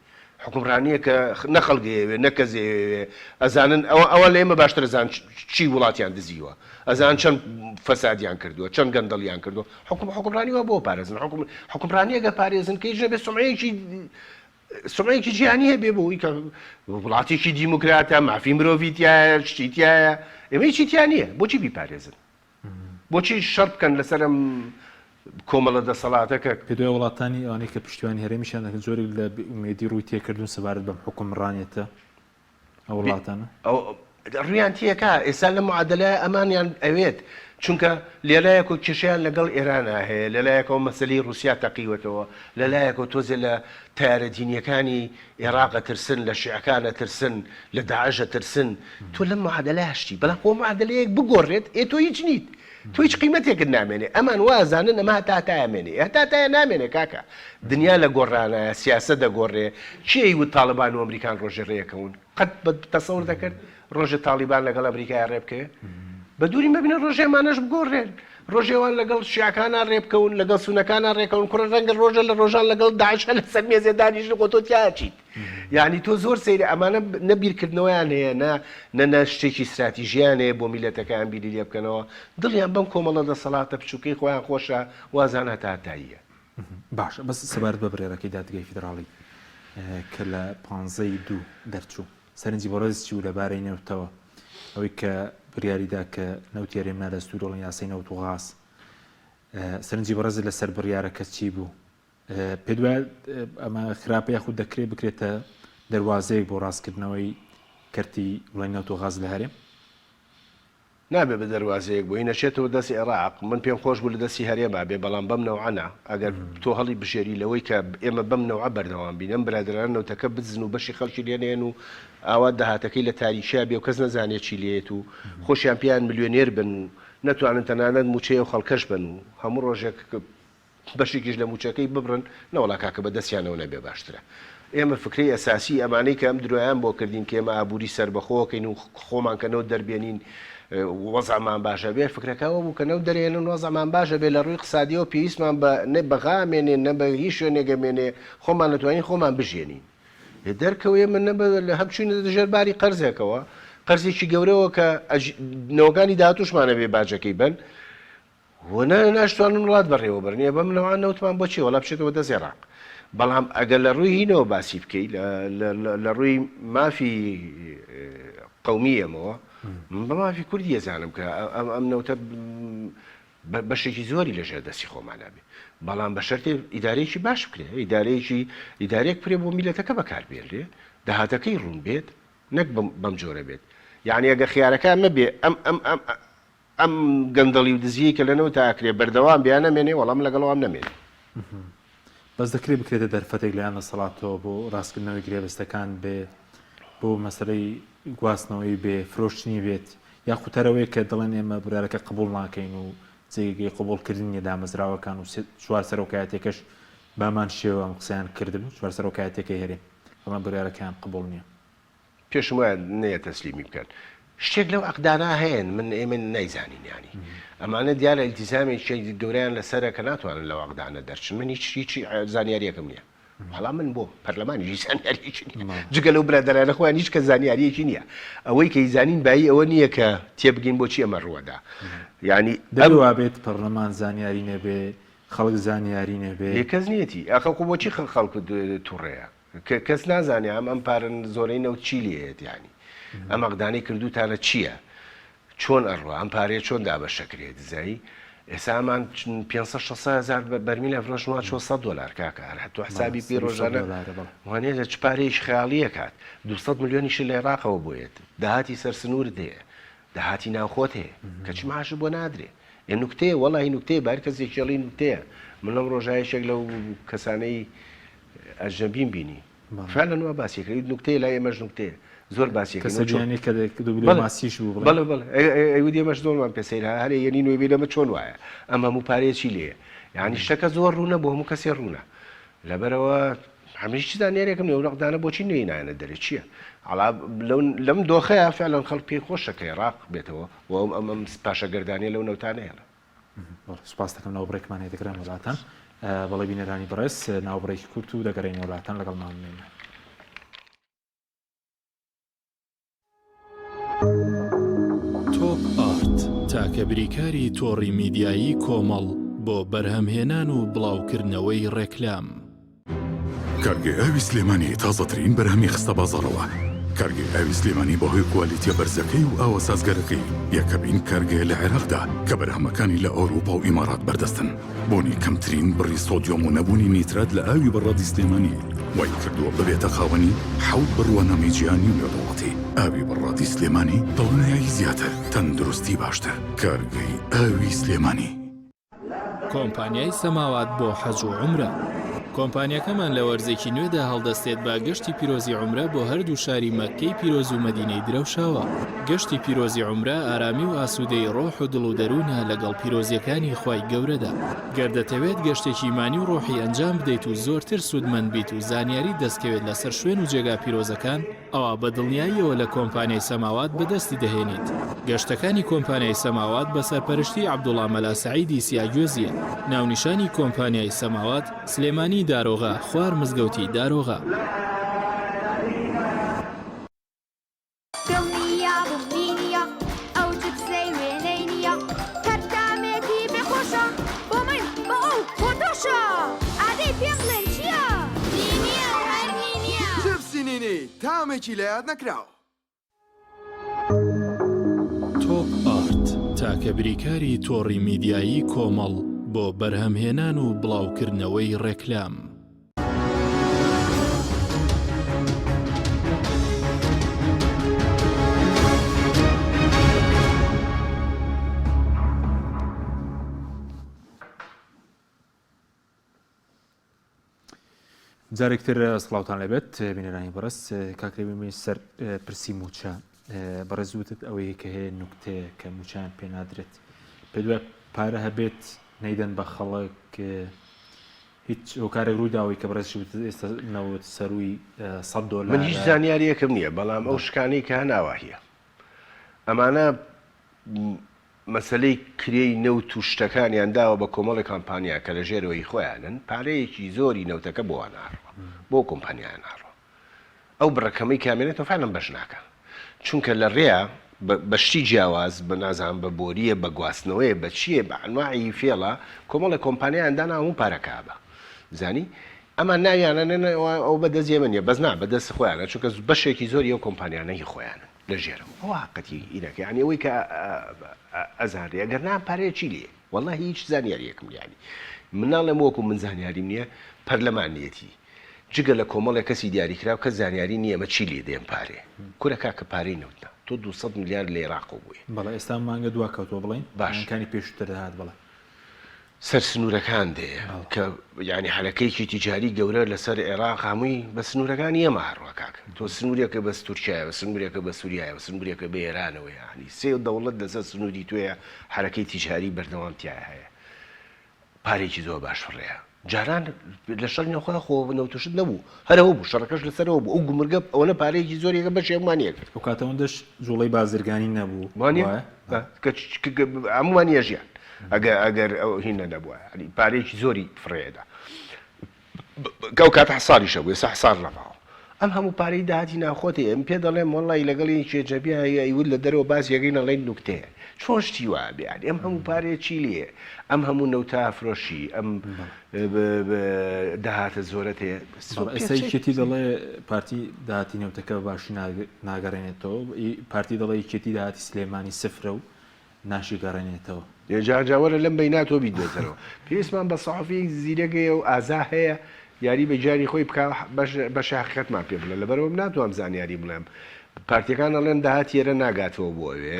حوکمڕانیەک کە نە خەڵک ئەیەوێ نە کەس ئەیەوێ ئەزانن ئەوە ئەوان لە ئێمە باشتر ئەزانن چی وڵاتیان دزیوە ئەزانن چەند فەسادیان کردووە چەند گەندەڵیان کردووە حوکم حوکمڕانی وا بۆ پارێزن حوکم حوکمڕانیەک ئەپارێزن کە هیچ نەبێ سومعەیەکی سومعەیەکی جیهانی هەبێ بۆ ئەوەی کە وڵاتێکی دیموکراتە، مافی مرۆڤی تیایە، شتی تیایە، ئێمە هیچی تیا نییە، بۆچی بیپارێزن؟ بۆچی شەڕ بکەن لەسەر ئەم کۆمەڵە دەسەڵاتە کە. پێت وایە وڵاتانی ئەوانەی کە پشتیوانی هەرێمیشیان دەکەن جۆرێک لە بێئومێدی ڕووی تێکردوون سەبارەت بەم حوکمڕانیەتە ئەو وڵاتانە؟ ڕویان تێکا ئێستا لە معادلە ئەمانیان ئەوێت چونکە لەلایەکەوە کێشەیان لەگەڵ ئێرانا هەیە لەلایەکەوە مەسەلەی ڕوسیا تەقیوەتەوە لەلایەکەوە تۆزێ لە تەیارە دینیەکانی ئێراق ئەترسن لە شیعەکان ئەترسن لە داعش ئەترسن تۆ لەم معادلە شتی بەڵام خۆ معادلەیەک بگۆڕێت ئێ تۆ هیچ نیت تۆ هیچ قیمەتێکت نامێنێ ئەمان وا ئەزانن ئەمە هەتا هەتایە مێنێ هەتا هەتایە نامێنێ کاکە دنیا لە گۆڕانایە سیاسەت دەگۆڕێ کێ ئەیوت تاڵبان و ئەمریکان ڕۆژێ ڕێکەون قەت بە تەسەور دەکرد ڕۆژێ تاڵیبان لەگەڵ ئەمریکایا ڕێ بکەوێ؟ بە دووری مەبینە ڕۆژێ ئەمانەش بگۆڕێن. ڕۆژێ ئەوان لەگەڵ شیعەکانا ڕێ بکەون، لەگەڵ سوننەکانا ڕێ کەون، کوڕە ڕەنگە ڕۆژێ لە ڕۆژان لەگەڵ داعشا لەسەر مێزێ دانیشن خۆ تۆ تیا ئەچیت. یانی تۆ زۆر سەیرە ئەمانە نە بیرکردنەوەیان هەیە نە نە نە شتێکی ستراتیژیان هەیە بۆ میللەتەکەیان بیری لێ بکەنەوە. دڵیان بەم کۆمەڵە دەسەڵاتە بچووکەی خۆیان خۆشە وازان هەتا هەتاییە. باشە بەس سەبارەت بە بڕیارەکەی دادگای فیدراڵی کە لە پانزەی دوو دەرچوو سەرنجی بەڕێز چی بوو لەبارەی نەوتەوە ئەوەی کە بڕیاری دا کە نەوتی هەرێم نادەستوور دەڵێن یاسای نەوت و غاز سەرنجی بەڕێزت لەسەر بڕیارەکە چی بوو پێت وایە ئەمە خراپە یاخود دەکرێت بکرێتە دەروازەیەک بۆ ڕاستکردنەوەی کەرتی بڵێن نەوت و غاز لە هەرێم؟ نابێ بە دەروازەیەک بۆی نەچێتەوە دەست ئێڕاق، من پێم خۆش بوو لە دەستی هەرێما بێ، بەڵام بەم نەوعە نا، ئەگەر تۆ هەڵی بژێری لەوەی کە ئێمە بەم نەوعە بەردەوام بین، ئەم برادەرانە نەوتەکە بدزن و بەشی خەڵکی لێ نەیەن و ئاوا داهاتەکەی لە تاریکیا بێ و کەس نەزانێ چی لێیەت و خۆشیان پێیان ملیۆنێر بن و نەتوانن تەنانەت مووچەی ئەو خەڵکەش بەن و هەموو ڕۆژێک بەشێکیش لە مووچەکەی ببڕن، نەوەڵا کاکە بە دەستیانەوە نەبێ باشترە. ئێمە فکرەی ئەساسی ئەمانەی کە ئەم درۆیان بۆ کردین کە ئێمە ئابووری سەربەخۆکەین و خۆمان کە نەوت دەربێنین وەزعمان باش ئەبێ، فکرەکە ئەوە بوو کە نەوت دەرێنن وەزعمان باش ئەبێ لە ڕووی ئیقتسادیەوە پێویستمان بە نە بەغا ئەمێنێ نە بە هیچ شوێنێک ئەمێنێ خۆمان ئەتوانین خۆمان بژیێنین. ئێ دەرکەوە ئێمە نە بە هەم چووینەتە ژێر باری قەرزێکەوە، قەرزێکی گەورەوە کە نەوەکانی داهاتووشمان ئەبێ باجەکەی بەن، و نە ناشتوانن وڵات بەڕێوە بەرن ئێ بەم نەوعە نەوتمان بۆ چیە وەڵا بچێتەوە دەست ئێراق بەڵام ئەگەر لە ڕووی هینەوە باسی بکەی لە ڕووی مافی قەومی ئێمەوە من بە مافی کوردی ئەزانم کە ئەم ئەم نەوتە بەشێکی زۆری لەژێر دەستی خۆمانە بێ بەڵام بە شەرتێ ئیدارەیەکی باش بکرێ ئیدارەیەکی ئیدارێک بکرێ بۆ میلەتەکە بەکاربێنرێ داهاتەکەی ڕوون بێت نەک بەم جۆرە بێت یعنی ئەگە خیارەکە ئەمە بێ ئەم ئەم ئەم ئەم گەندەڵی و دزیەی کە لە نەوتا ئەکرێ بەردەوام بێ یا نەمێنێ وەڵا من لەگەڵ ئەوام نەمێنێ. بەس دەکرێ بکرێتە دەرفەتێک لایەن دەسەڵاتەوە بۆ ڕاستکردنەوەی گرێبەستەکان بێ بۆ مەسەلەی گواستنەوەی بێ فرۆشتنی بێت یاخود هەر ئەوەیە کە دەڵێن ئێمە بڕیارەکە قبوڵ ناکەین و جێگەی قبوڵکردن نیە دامەزراوەکان و چوار سەرۆکایەتیەکەش بامان شێوە ئەم قسەیان کردبوو چوار سەرۆکایەتیەکەی هەرێم بەڵام بڕیارەکەیان قبوڵ نیە. پێشم وایە نەیە تەسلیمی بکەن. شتێک لەو عەقدانە هەیەن من ئێمە نایزانین یانی ئەمانە دیارە ئیلتیزامێکی گەورەیان لەسەرە کە ناتوانن لەو عەقدانە دەرچن من هیچ هیچ زانیاریەکم نییە وەڵا من بۆ پەرلەمانی هیچ زانیاریەکی نییە جگە لەو برادەرانە خۆیان هیچ کە زانیاریەکی نییە ئەوەی کە ئیزانین بایی ئەوە نییە کە تێبگەین بۆچی ئەمە ڕووەدا یانی دەبێ وابێت پەرلەمان زانیاری نەبێ خەڵک زانیاری نەبێ ئێ کەس نیەتی ئاخە خۆ بۆچی خەڵک توڕەیە کەس نازانێ ئەم ئەم پارە زۆرەی نەوت چی لێیەت یانی ئەم عەقدانەی کردوتانە چییە چۆن ئەڕوا ئەم پارەیە چۆن دابەشەکرێت دزایی ئێستا ئەمان 500 600 هزار بەرمیل ئەفرۆشن وا 400 دلار کاکە هەر تۆ حسابی پێ ڕۆژانە وانە لە چ پارەیەکی خەیاڵیە کات 200 ملیۆنیش لە عێراقەوە بۆیەت داهاتی سەر سنوورت هەیە داهاتی ناوخۆت هەیە کەچی معاشت بۆ نادرێ ئێ نوکتەیە وەڵاهی نوکتەیە بە هەر کەسێکی ئەڵێی نوکتەیە من لەم ڕۆژە یەکێک لەو کەسانەی ئەجنەبیم بینی فعلا وا باسی کرد نوکتەیە لای ئێمەش نوکتەیە زۆر باسی کەسە بیانی کە دیبلۆماسیش بوو بڵێ بەڵێ بەڵێ ئەیوت ئێمەش زۆرمان پێ سەیرە هەرێ یەنی نوێ بێ لەمە چۆن وایە ئەم هەموو پارەیە چی لێیە یعنی شتەکە زۆر ڕوونە بۆ هەموو کەسێ ڕوونە لەبەرئەوە هەمیش هیچ زانیاریەکم نیە ئەو رەقدانە بۆچی نەینایەنە دەرێ چیە عەڵا لەم دۆخەیا فعلا خەڵک پێی خۆشە کە عێراق بێتەوە و ئەم ئەم ئەم پاشەگەردانیە لەو نەوتانە هێڵێ. بەڵێ سوپاس دەکەم ناوبڕێکمان هەیە دەگەڕێمەوە لاتان. بەڵێ بینەرانی بەڕێز ناوبڕێکی کورت و دەگەڕێینەوە لاتان لەگەڵمان بمێنن. تۆپ ئارت تاکە بریکاری تۆڕی میدیایی کۆمەڵ بۆ بەرهەمهێنان و بڵاوکردنەوەی ڕێکلام. کارگەی ئاوی سلێمانی تازەترین بەرهەمی خستە بازاڕەوە. کارگەی ئاوی سلێمانی بەهۆی کوالیتیە بەرزەکەی و ئاوە سازگەرەکەی یەکەمین کارگەیە لە عێراقدا کە بەرهەمەکانی لە ئەوروپا و ئیمارات بەردەستن. بوونی کەمترین بڕی سۆدیۆم و نەبوونی نیترات لە ئاوی بەڕادی سلێمانی وای کردووە ببێتە خاوەنی حەوت بڕوانامەی جیهانی و نێودەوڵەتی. ئاوی بەڕادی سلێمانی دڵنیایی زیاتر، تەندروستی باشتر. کارگەی ئاوی سلێمانی. کۆمپانیای سەماوات بۆ حەج و عومرە. کۆمپانیاکەمان لە وەرزێکی نوێدا هەڵدەستێت بە گەشتی پیرۆزی عومرە بۆ هەردوو شاری مەککەی پیرۆز و مەدینەی درەوشاوە. گەشتی پیرۆزی عومرە ئارامی و ئاسوودەیی ڕۆح و دڵ و دەروونە لەگەڵ پیرۆزییەکانی خوای گەورەدا. گەر دەتەوێت گەشتێکی ئیمانی و ڕۆحی ئەنجام بدەیت و زۆرتر سوودمەند بیت و زانیاریت دەستکەوێت لەسەر شوێن و جێگا پیرۆزەکان، ئەوا بە دڵنیاییەوە لە کۆمپانیای سەماوات بەدەستی دەهێنیت. گەشتەکانی کۆمپانیای سەماوات بە سەرپەرشتی عەبدوڵا مەلا سەعیدی سیاگوێزییە. ناونیشانی کۆمپانیای سەماوات، سلێمانی دارۆغا، خوار مزگەوتی دارۆغا. دڵنیابووم نینیە ئەو چپسەی وێنەی نییە هەر تامێکی بێ خۆشە بۆ من بۆ ئەو بۆ تۆشە ئادەی پێم بڵێن چییە؟ نینیە و هەر نینیە. چپسی نینی تامێکی لەیاد نەکراو. تۆپ ئارت، تاکە بریکاری تۆڕی میدیایی کۆمەڵ بۆ بەرهەمهێنان و بڵاوکردنەوەی ڕێکلام. جارێکتر سڵاوتان لەبێت بینەرانی بەڕێز کاکرێبی سەر پرسی موچە بەڕێز وتت ئەوەیە کە هەیە نوکتەیە کە موچیان پێ نادرێت پێ دوای پارە هەبێت نەیدەن بە خەڵک هیچ هۆکارێک ڕووی داوەی کە بەڕێزیش وتت ئێستا نەوت سەرووی 100 دۆلارە؟ من هیچ زانیارییەکم نییە، بەڵام ئەو شکانەی کە هەن ئاواهیە. ئەمانە مەسەلەی کرێی نەوت و شتەکانیان داوە بە کۆمەڵێک کامپانیا کە لە ژێرەوە هی خۆیانن، پارەیەکی زۆری نەوتەکە بۆ وان ئاڕوا، بۆ کۆمپانیایان ئاڕوا. ئەو بڕە کەمەی کە ئەمێنێتەوە فعلەن بەش ناکا چونکە لە ڕێیا بە شتی جیاواز بە نازانم بە بۆریە بە گواستنەوەیە بە چیە بە ئەنواعی فێڵە کۆمەڵێک کۆمپانیایان دانا هەموو پارەکە ئەبا زانی ئەمان ناویانە نێن ئەوە بە دەست ئێمە نیە بەس نا بە دەست خۆیانە چونکە بەشێکی زۆری ئەو کۆمپانیانە هی خۆیانن لە ژێرەوە ئەوە حەقەتی ئینەکە یانی ئەوەی کە ئەزانرێ ئەگەر نا پارەیە چی لێ وەڵاهی هیچ زانیاریەکم نیە یانی من ناڵێم وەکو من زانیاریم نیە پەرلەمان نیەتی جگە لە کۆمەڵێک کەسی دیاریکراو کەس زانیاری نیە ئەمە چی لێ دێم پارەیە کورە کاکە پارەی نەوت نا تۆ 200 ملیار لە ئێراقەوە بۆیە. بەڵێ ئێستا ئەم مانگە دوا کەوتوە بڵێین باش. مانگەکانی پێشووتر دەهات بەڵێ. سەر سنوورەکان دێ بەڵێ. کە یانی حەرەکەیەکی تیجاری گەورە لەسەر ئێراق هەمووی بە سنوورەکانی ئێمە ئەڕوا کاکە تۆ سنوورێکە بەس تورکیایەوە سنوورێکە بە سووریایەوە سنوورێکە بە ئێرانەوە یانی سێ دەوڵەت لەسەر سنووری تۆیە حەرەکەی تیجاری بەردەوام تیایا هەیە پارەیەکی زۆر باش فڕێیە جاران لە شەڕی ناوخۆ خۆ نەوتوشت نەبوو هەرەوە بوو شەڕەکەش لەسەرەوە بوو ئەو گومرگە ئەوەنە پارەیەکی زۆر یەکە بەشی هەموومان یەکرد ئەو کاتە ئەوەندەش جوڵەی بازرگانی نەبوو وانە هەموومان یەژیان ئەگەر ئەگەر ئەو هینە نەبووە پارەیەکی زۆری فڕێدا ئەو کاتە حساریش هەبوو ئێستا حسار نەماوە ئەم هەموو پارەی داهاتی ناوخۆتێ ئەم پێ دەڵێم وەڵی لەگەڵ یەکێ جەبیا هەیە ئەیوت لە دەرەوە باس یەکەی نەڵێن نوکتەیە چۆن شتی وا بێ یانی ئەم هەموو پارەیە چی لێ ئەم هەموو نەوتە فرۆشی ئەم داهاتە زۆرەت هەیە ئێستا یەکێتی دەڵێ پارتی داهاتی نەوتەکە باشی ناگەڕێنێتەوە پارتی دەڵێ یەکێتی داهاتی سلێمانی سفرە و ناشیگەڕێنێتەوە. جا جا وەرە لەم بەینا تۆ بیدۆزەرەوە. پێویستمان بە سەحەفیەک زیرەک هەیە و ئازا هەیە یاری بە گیانی خۆی بکا بەش بەشە حەقیقەتمان پێ بڵێ لەبەرئەوە من ناتوانم زانیاری بڵێم پارتیەکان ئەڵێن داهاتی ئێرە ناگاتەوە بۆ ئەوێ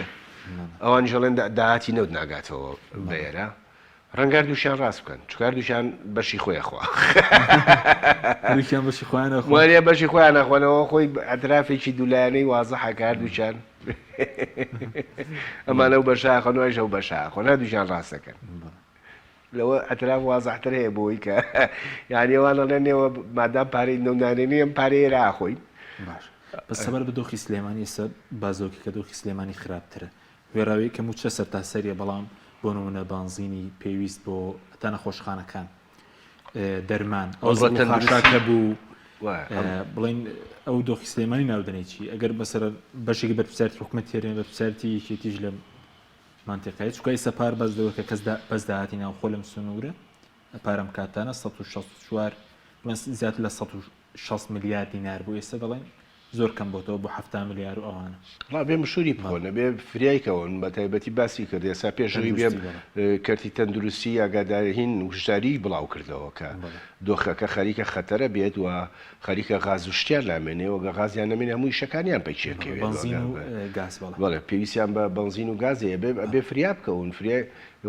ئەوانیش ئەڵێن داهاتی نەوت ناگاتەوە بە ئێرە ڕەنگە هەردووکیان ڕاست بکەن چونکە هەردووکیان بەشی خۆی ئەخوا. هەردووکیان بەشی خۆیان ئەخۆن. وانیە بەشی خۆیان ئەخۆنەوە خۆی ئەترافێکی دوولایەنەی وازحە کە هەردووکیان ئەمانە و بەشە ئەخۆن ئەویش ئەو بەشە ئەخۆن هەردووکیان ڕاست دەکەن. لەوە ئەتراف وازحتر هەیە بۆی کە یعنی ئەوان ئەڵێن ئێوە مادام پارەی نەونانێنی ئەم پارەیە ئێرە ئەخۆین. باش بەس سەبارەت بە دۆخی سلێمانی ئێستا بازۆکی کە دۆخی سلێمانی خراپترە وێڕاوی کە مووچە سەرتاسەریە بەڵام بۆ نمونە بانزینی پێویست بۆ هەتا نەخۆشخانەکان دەرمان ئەو ئەوڕۆ زبڵ و تەندروستی خاشاکە بوو وایە ئەم بڵین ئەو دۆخی سلێمانی ناودەنێ چی ئەگەر بەسەر بەشێکی بەرپرسیارەتی حکومەت هەرێم بەرپرسیارەتی یەکێتیش لەم مەنتیقەیە چونکە ئێستا پار بەس لەوە کە کەس بەس داهاتی ناوخۆ لەم سنوورە پارەم کاتانە 164 بڵێن زیاتر لە 160 ملیار دینار بوو ئێستا دەڵێن. زۆر کەم بۆتەوە بۆ 70 ملیار و ئەوانە. وەڵا بێ مشوری بخۆن ئەبێ فریای کەون بە تایبەتی باسی کرد ئێستا پێش ئەوەی بێم کەرتی تەندروستی ئاگادار هین هوشداریی بڵاو کردەوە کە دۆخەکە خەریکە خەتەرە بێت و خەریکە غاز و شتیان نامێنێ و گەر غازیان نەمێنێ هەموو ئیشەکانیان پەکی ئەکەوێت بەنزین و گاز بەڵێ. بەڵێ پێویستیان بە بەنزین و گاز هەیە ئەبێ ئەبێ فریا بکەون فریای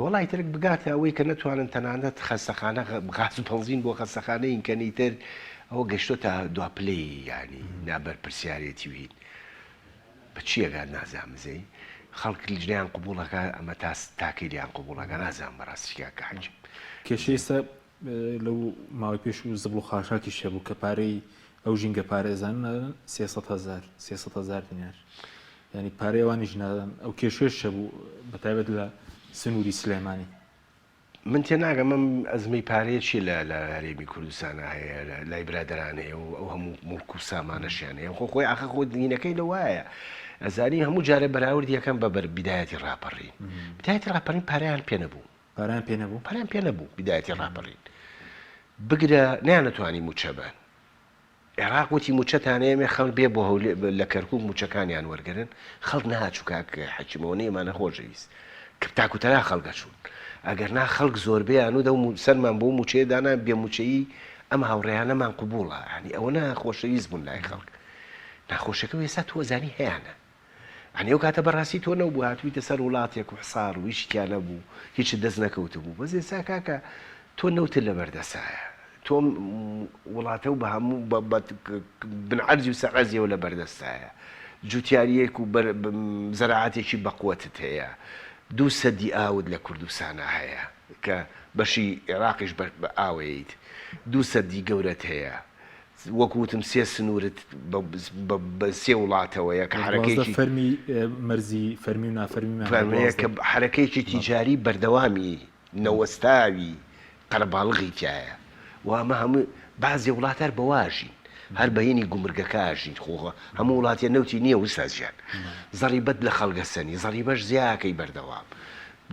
وەڵا ئیتر بگاتە ئەوەی کە نەتوانن تەنانەت خەستەخانە غاز و بەنزین بۆ خەستەخانە هین کەن ئیتر ئەوە گەشتۆتە دوا پلەی یانی نابەرپرسیارێتی و هین بە چی ئەگات نازانم زەی خەڵک لێیان قبوڵ ئەکا ئەمە تا تاکەی لێیان قبوڵ ئەکا نازانم بەڕاستی کاکە حەکیم. کێشەی ئێستا لەو ماوەی پێشوو زبڵ و خاشاکیش هەبوو کە پارەی ئەو ژینگە پارێزانە نادەن 300 هەزار 300 هەزار دینار یعنی پارەی ئەوانیش نادەن ئەو کێشەیەش هەبوو بە تایبەت لە سنووری سلێمانی. من تێناگەم ئەم ئەزمەی پارەیە چیە لە لە هەرێمی کوردستانا هەیە لای برادەران هەیە و ئەو هەموو موڵک و سامانەشیان هەیە خۆ خۆی ئاخە خۆ دینەکەی لە وایە ئەزانی هەموو جارێ بەراورد یەکەم بە بەر بیدایەتی ڕاپەڕین بدایەتی ڕاپەڕین پارەیان پێ نەبوو پارەیان پێ نەبوو؟ پارەیان پێ نەبوو بیدایەتی ڕاپەڕین بگرە نەیانەتوانی مووچە بەن عێراق وتی مووچەتان ئێمێ خەڵک بێ بۆ هەولێ لە کەرکوک مووچەکانیان وەرگرن خەڵک نەهاچوو کاک حەکیم ئەوە نەیمانە خۆشەویست کە تاک و تەرا خەڵک ئەچوون ئەگەر نا خەڵک زۆربەیان و دەو سەرمان بۆ مووچەیە دانا بێ مووچەیی ئەم هاوڕێیانەمان قبوڵە یانی ئەوەنە خۆشەویست بوون لای خەڵک ناخۆشەکە ئێستا تۆ ئەزانی هەیانە یانی ئەو کاتە بەڕاستی تۆ نەبوو هاتبوویتە سەر وڵاتێک و حسار و هیچی تیا نەبوو هیچت دەست نەکەوتبوو بەس ئێستا کاکە تۆ نەوتت لەبەر دەسایە تۆ وڵاتە و بە هەموو بە بن عەرزی و سەر عەرزیەوە لەبەر دەستایە جوتیاریەک و زەراعەتێکی بەقوەتت هەیە دوو سەدی ئاوت لە کوردستانا هەیە کە بەشی عێراقیش بە ئاوەیت دوو سەدی گەورەت هەیە وەکو وتم سێ سنوورت بە سێ وڵاتەوەیە کە حەرەکەیەکی فەرمی مەرزی فەرمی و نافەرمیمان هەیە کە حەرەکەیەکی تیجاری بەردەوامی نەوەستاوی قەرەباڵغی تیایە و ئەمە هەموو بەعزێ وڵات هەر بەوە ئەژین هەر بە هینی گومرگەکە ئەژین خۆ هەموو وڵاتێ نەوتی نییە وستاز گیان زەڕیبەت لە خەڵک ئەسەنی زەڕیبەش زیاکەی بەردەوام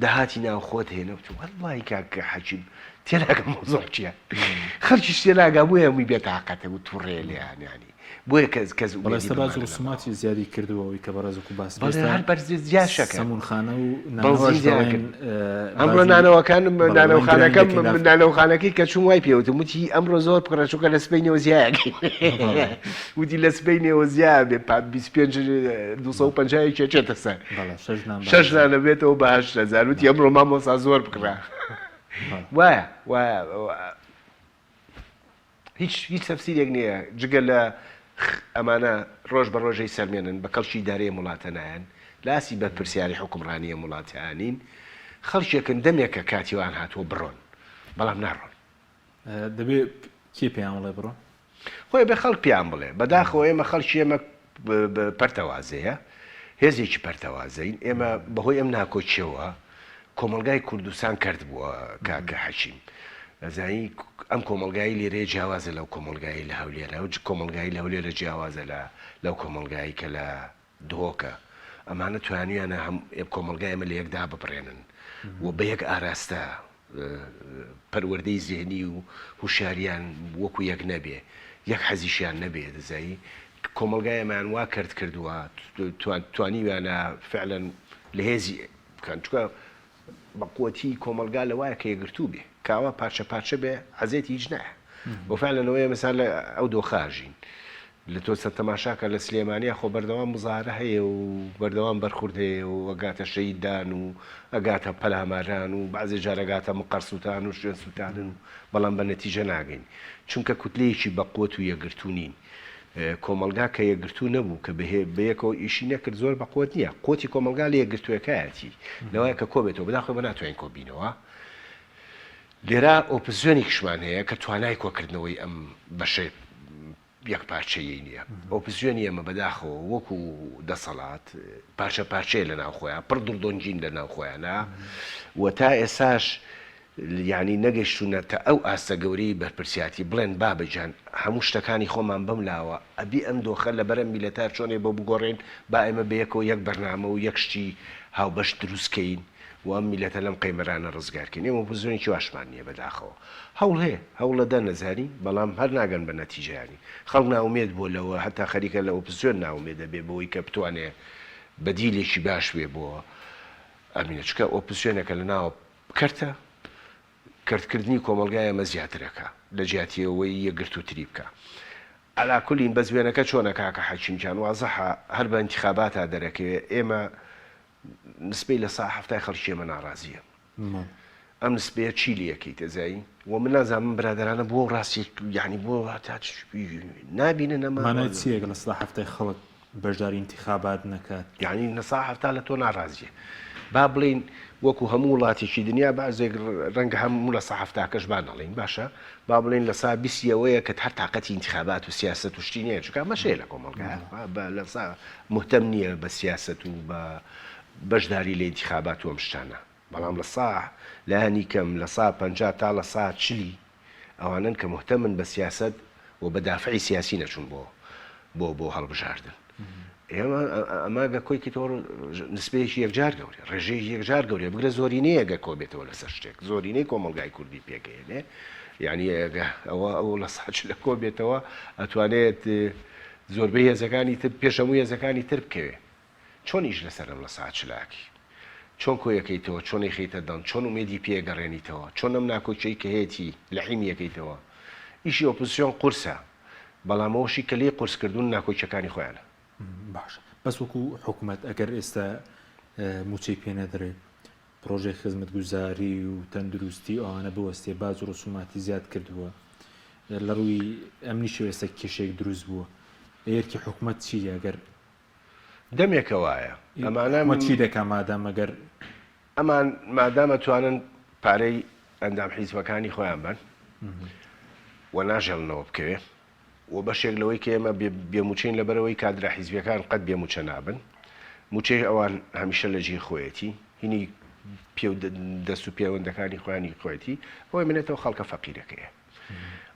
داهاتی ناوخۆت هەیە نەوت وەڵڵاهی کاک حەکیم تێناگەم مەوزوع چیە خەڵکیش تێناگا بۆیە هەمووی بێتاقەتە و توڕەیە لێیان یانی بۆیە کەس کەس بەڵێ ئومێدی ئێستا باج بەمانە و ڕسوماتی نەماوە زیادی کردووە ئەوەی کە بەڕێز وەکو باست بەڵێ ئێستا هەر بەرزی زیاد شەکەن سەمونخانە و بەنزین نانەواش زیاد دەڵێن کرد اه، ئەمڕۆ باج و نانەوەکانم بەڵێ دەڵێن گرانی نانەوخانەکەم دەکەین لاف نانەوخانەکەی کە چووم وای پێ وتم وتی ئەمڕۆ زۆر بکڕە چونکە لە سبەینێوە زیایەکەین بەڵێ وتی لە سبەینێوە زیا بێ پا 25 250 یەکی ئەچێتە سەر بەڵێ شەش نان بە شەش هەزار نان ئەبێتەوە بە 8000 وتی ئەمڕۆ مامۆستا زۆر بکڕە بەڵێ وایە وایە هیچ هیچ تەفسیرێک نییە جگە لە ئەمانە ڕۆژ بە ڕۆژەی سەلمێنن بە کەڵکی ئیدارەی ئەم وڵاتە نایەن لە ئاستی بەرپرسیاری حوکمڕانی ئەم وڵاتە نین خەڵکێکن دەمێکە کاتی وان هاتووە بڕۆن بەڵام ناڕۆن. دەبێ کێ پێیان بڵێ بڕۆن؟ خۆی ئەبێ خەڵک پێیان بڵێ. بەداخەوە ئێمە خەڵکی ئێمە پەرتەوازەیە، هێزێکی پەرتەوازەین، ئێمە بەهۆی ئەم ناکۆکیەوە کۆمەڵگای کوردستان کەرت بووە کاکە حەکیم. ئەزانی ئەم کۆمەڵگای لێرەیە جیاوازە لەو کۆمەڵگای لە هەولێرە و کۆمەڵگای لە هەولێرە جیاوازە لە لەو کۆمەڵگای کە لە دهۆکە. ئەمانە توانیویانە هەم کۆمەڵگای ئێمە لە یەک داببڕێنن و بە یەک ئاراستە پەروەردەی زهنی و هوشیاریان وەکو یەک نەبێ یەک حەزیشیان نەبێ دەزانی کۆمەڵگای ئێمەیان وا کەرت کردووە توانیویانە فعلەن لە هێزی بکەن چونکە بە قوتی کۆمەڵگا لەوایە کە یەکگرتوو بێ کاوە پارچە پارچە بێ عەزێتی هیچ نایە بۆ فعلەن ئەوەیە مەسا لە ئەو دۆخە ژین لە تۆ سەر تەماشاکە لە سلێمانیا خۆ بەردەوام مزاهرە هەیە و بەردەوام بەرخورد هەیە و ئەگاتە شەهیددان و ئەگاتە پەلاماران و بەعزێ جار ئەگاتە مقەڕ سوتان و شوێن سوتانن و بەڵام بە نەتیجە ناگەین چونکە کوتلەیەکی بەقوەت و یەکگرتوو نین کۆمەڵگا کە یەکگرتوو نەبوو کە بەیەکەوە ئیشی نەکرد زۆر بەقوەت نییە قوتی کۆمەڵگا لە یەکگرتووەکایەتی لەوایە کە کۆبێتەوە بەداخەوە بە ناتوانین کۆبینەوە لێرە ئۆپزسیۆنێکیشمان هەیە کە توانای کۆکردنەوەی ئەم بەشە یەکپارچەیەی نییە. ئۆپزسیۆنی ئێمە بەداخەوە وەکو دەسەڵات پارچە پارچەیە لە ناو خۆیان، پڕ دڵدۆنگین لە ناو خۆیانا و تا ئێساش یانی نەگەیشتوونەتە ئەو ئاستە گەورەی بەرپرسیارتی بڵێن بابە گیان هەموو شتەکانی خۆمان بەم لاوە ئەبی ئەم دۆخە لەبەر ئەم میللەتە چۆنێ بۆ بگۆڕێین با ئێمە بەیەکەوە یەک بەرنامە و یەک شتی هاوبەش دروست کەین. و ئەم میلەتە لەم قەیمەرانە ڕزگار کەین. ئێمە ئۆپۆزسیۆنێکی واشمان نییە بەداخەوە. هەوڵ هەیە، هەوڵ ئەدەن ئەزانی، بەڵام هەر ناگەن بە نەتیجە یانی. خەڵک نائومێد بووە لەوە، هەتا خەریکە لە ئۆپۆزسیۆن نائومێد ئەبێ بەوەی کە بتوانێ بەدیلێکی باش بێ بۆ ئەمینە. چونکە ئۆپۆزسیۆنێکە لە ناوە کەرتە، کەرتکردنی کۆمەڵگای ئەمە زیاتر ئەکا لە جیاتی ئەوەی یەکگرتووتری بکا. عەلا کولین بەس وێنەکە چۆنە کاکە حەکیم گیان وازحە هەر بە ئینتیخاباتا دەرەکەوێ ئێمە نسبەی لە سا حەفتای خەڵکی ئێمە ناڕازیە ئەم نسبەیە چی لەکەیت ئەزایی و من نازانم من برادەرانە بۆ ڕاستی یعنی بۆ هەتا نابینن ئەمە مانای چییە لە سا حەفتای خەڵک بەشداری ئینتیخابات نەکات. یەعنی 70% لە تۆ ناڕازیە. با بڵێین وەکو هەموو وڵاتێکی دنیا بەعزێک ڕەنگە هەموو لە سا حەفتاکەش با نەڵێین باشە با بڵێین لە سا بیستی ئەوەیە کە هەر تاقەتی ئینتیخابات و سیاسەت و شتی نییە چونکە ئەمەش هەیە لە کۆمەڵگا بە لە سا مهتەم نییە بە سیاسەت و بە بەشداری لە ئینتیخابات و ئەم شتانە بەڵام لە سا لانی کەم لە سا 50 تا لە سا چلی ئەوانەن کە موهتەمن بە سیاسەت و بە دافعی سیاسی نەچوون بۆ بۆ بۆ هەڵبژاردن. ئێمە ئەمە گە کۆی کەیتەوە نسبەیەکی یەکجار گەورەیە، ڕێژەیەکی یەکجار گەورەیە، بگرە زۆرینەیە گە کۆ بێتەوە لەسەر شتێک، زۆرینەی کۆمەڵگای کوردی پێکەهێنێ، یعنی گە ئەوە ئەو لە ساچ لە کۆ بێتەوە ئەتوانێت زۆربەی هێزەکانی تر پێش هەموو هێزەکانی تر بکەوێ. چۆن ئیش لەسەر ئەم لەسا چلاکی؟ چۆن کۆیەکەیتەوە، چۆن ئەیخەیتە دەنگ، چۆن ئومێدی پێ ئەگەڕێنیتەوە، چۆن ئەم ناکۆکیەی کە هەیەتی لەحیمی ئەکەیتەوە؟ ئیشی ئۆپۆزسیۆن قورسە، بەڵام ئەوەشی کە لێی قورس کردوون ناکۆکیەکانی خۆیانە. باشە بەس وەکو حکومەت ئەگەر ئێستا موچەی پێ نەدرێ، پڕۆژەی خزمەتگوزاری و تەندروستی و ئەوانە بوەستێ، باج و ڕسوماتی زیاد کردووە، لە ڕووی ئەمنیشەوە ئێستا کێشەیەک دروست بووە، ئەرکی حکومەت چییە ئەگەر دەمێکە وایە ئەمانە. حکومەت چی دەکا مادام ئەگەر. ئەمان مادام ئەتوانن پارەی ئەندام حیزبەکانی خۆیان بەن و ناژێڵنەوە بکەوێ و بەشێک لەوەی کە ئێمە بێ موچەین لەبەرئەوەی کادرە حیزبیەکان قەت بێ موچە نابن موچەی ئەوان هەمیشە لە جێی خۆیەتی هینی پێ و دەست و پێوەندەکانی خۆیانی خۆیەتی ئەوەی منێتەوە خەڵکە فەقیرەکەیە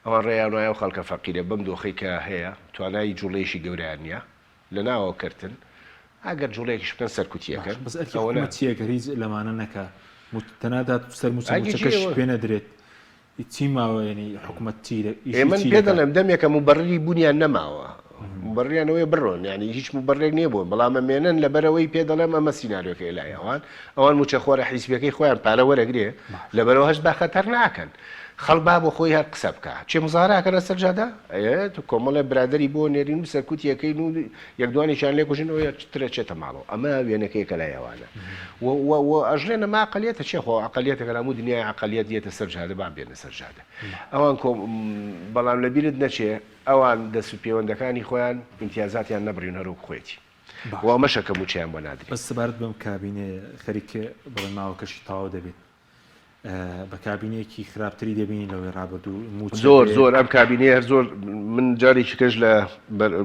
ئەوان ڕێیان وایە ئەو خەڵکە فەقیرە بەم دۆخەی کە هەیە توانای جوڵەیەکی گەورەیان نییە لە ناوەوە کەرتن ئەگەر جوڵەیەکیش بکەن سەرکوتی باشە ئەکەن بەس ئەرکی ئەوە نا حکومەت چییە گەر هیچ لەمانە نەکا موچ تەنها دات سەر موچە ئەگی موچەکەش چی پێ نەدرێت چی ماوە یەنی حکومەت چی دە ئێ ئیشی من چی پێ دەکا؟ دەڵێم دەمێکە موبەڕری بوونیان نەماوە موبەڕریان ئەوەیە بڕۆن یانی هیچ موبەڕرێک نییە بۆن بەڵام ئەمێنن لەبەرئەوەی پێ دەڵێم ئەمە سیناریۆکەیە لای ئەوان ئەوان موچەخۆرە حیزبیەکەی خۆیان پارە وەرەگرێ باشە لەبەرئەوە هەست بە خەتەر ناکەن خەڵک با بۆ خۆی هەر قسە بکا چێ مزاهەرە ئەکەن لەسەر جادە ئێ تو کۆمەڵێ برادەری بۆ نێرین و سەرکوتی ئەکەین و یەک دوانێکیان لێ کوژین ئەوە ترە چێتە ماڵەوە ئەمە وێنەکەیەکە لای ئەوانە و و و ئەژلێن ئەمە ئەقەلیەتە چێ خۆ ئەقەلیەتەکە لە هەموو دنیای ئەقەلیەت یەتە سەر جادە با بێنە سەر جادە ئەوان کۆ بەڵام لە بیرت نەچێ ئەوان دەست و پێوەندەکانی خۆیان ئیمتیازاتیان نەبڕیون هەر وەک خۆیەتی و باشە ئەمەشە کە مووچەیان بۆ نادرێ. بەس سەبارەت بەم کابینەیە خەریکە بڵێن ماوەکەشی تەواو دەبێت بە کابینەیەکی خراپتری دەبینین لەوەی ڕابردوو مووچە زۆر بێ. زۆر ئەم کابینەیە هەر زۆر من جارێکی کەش لە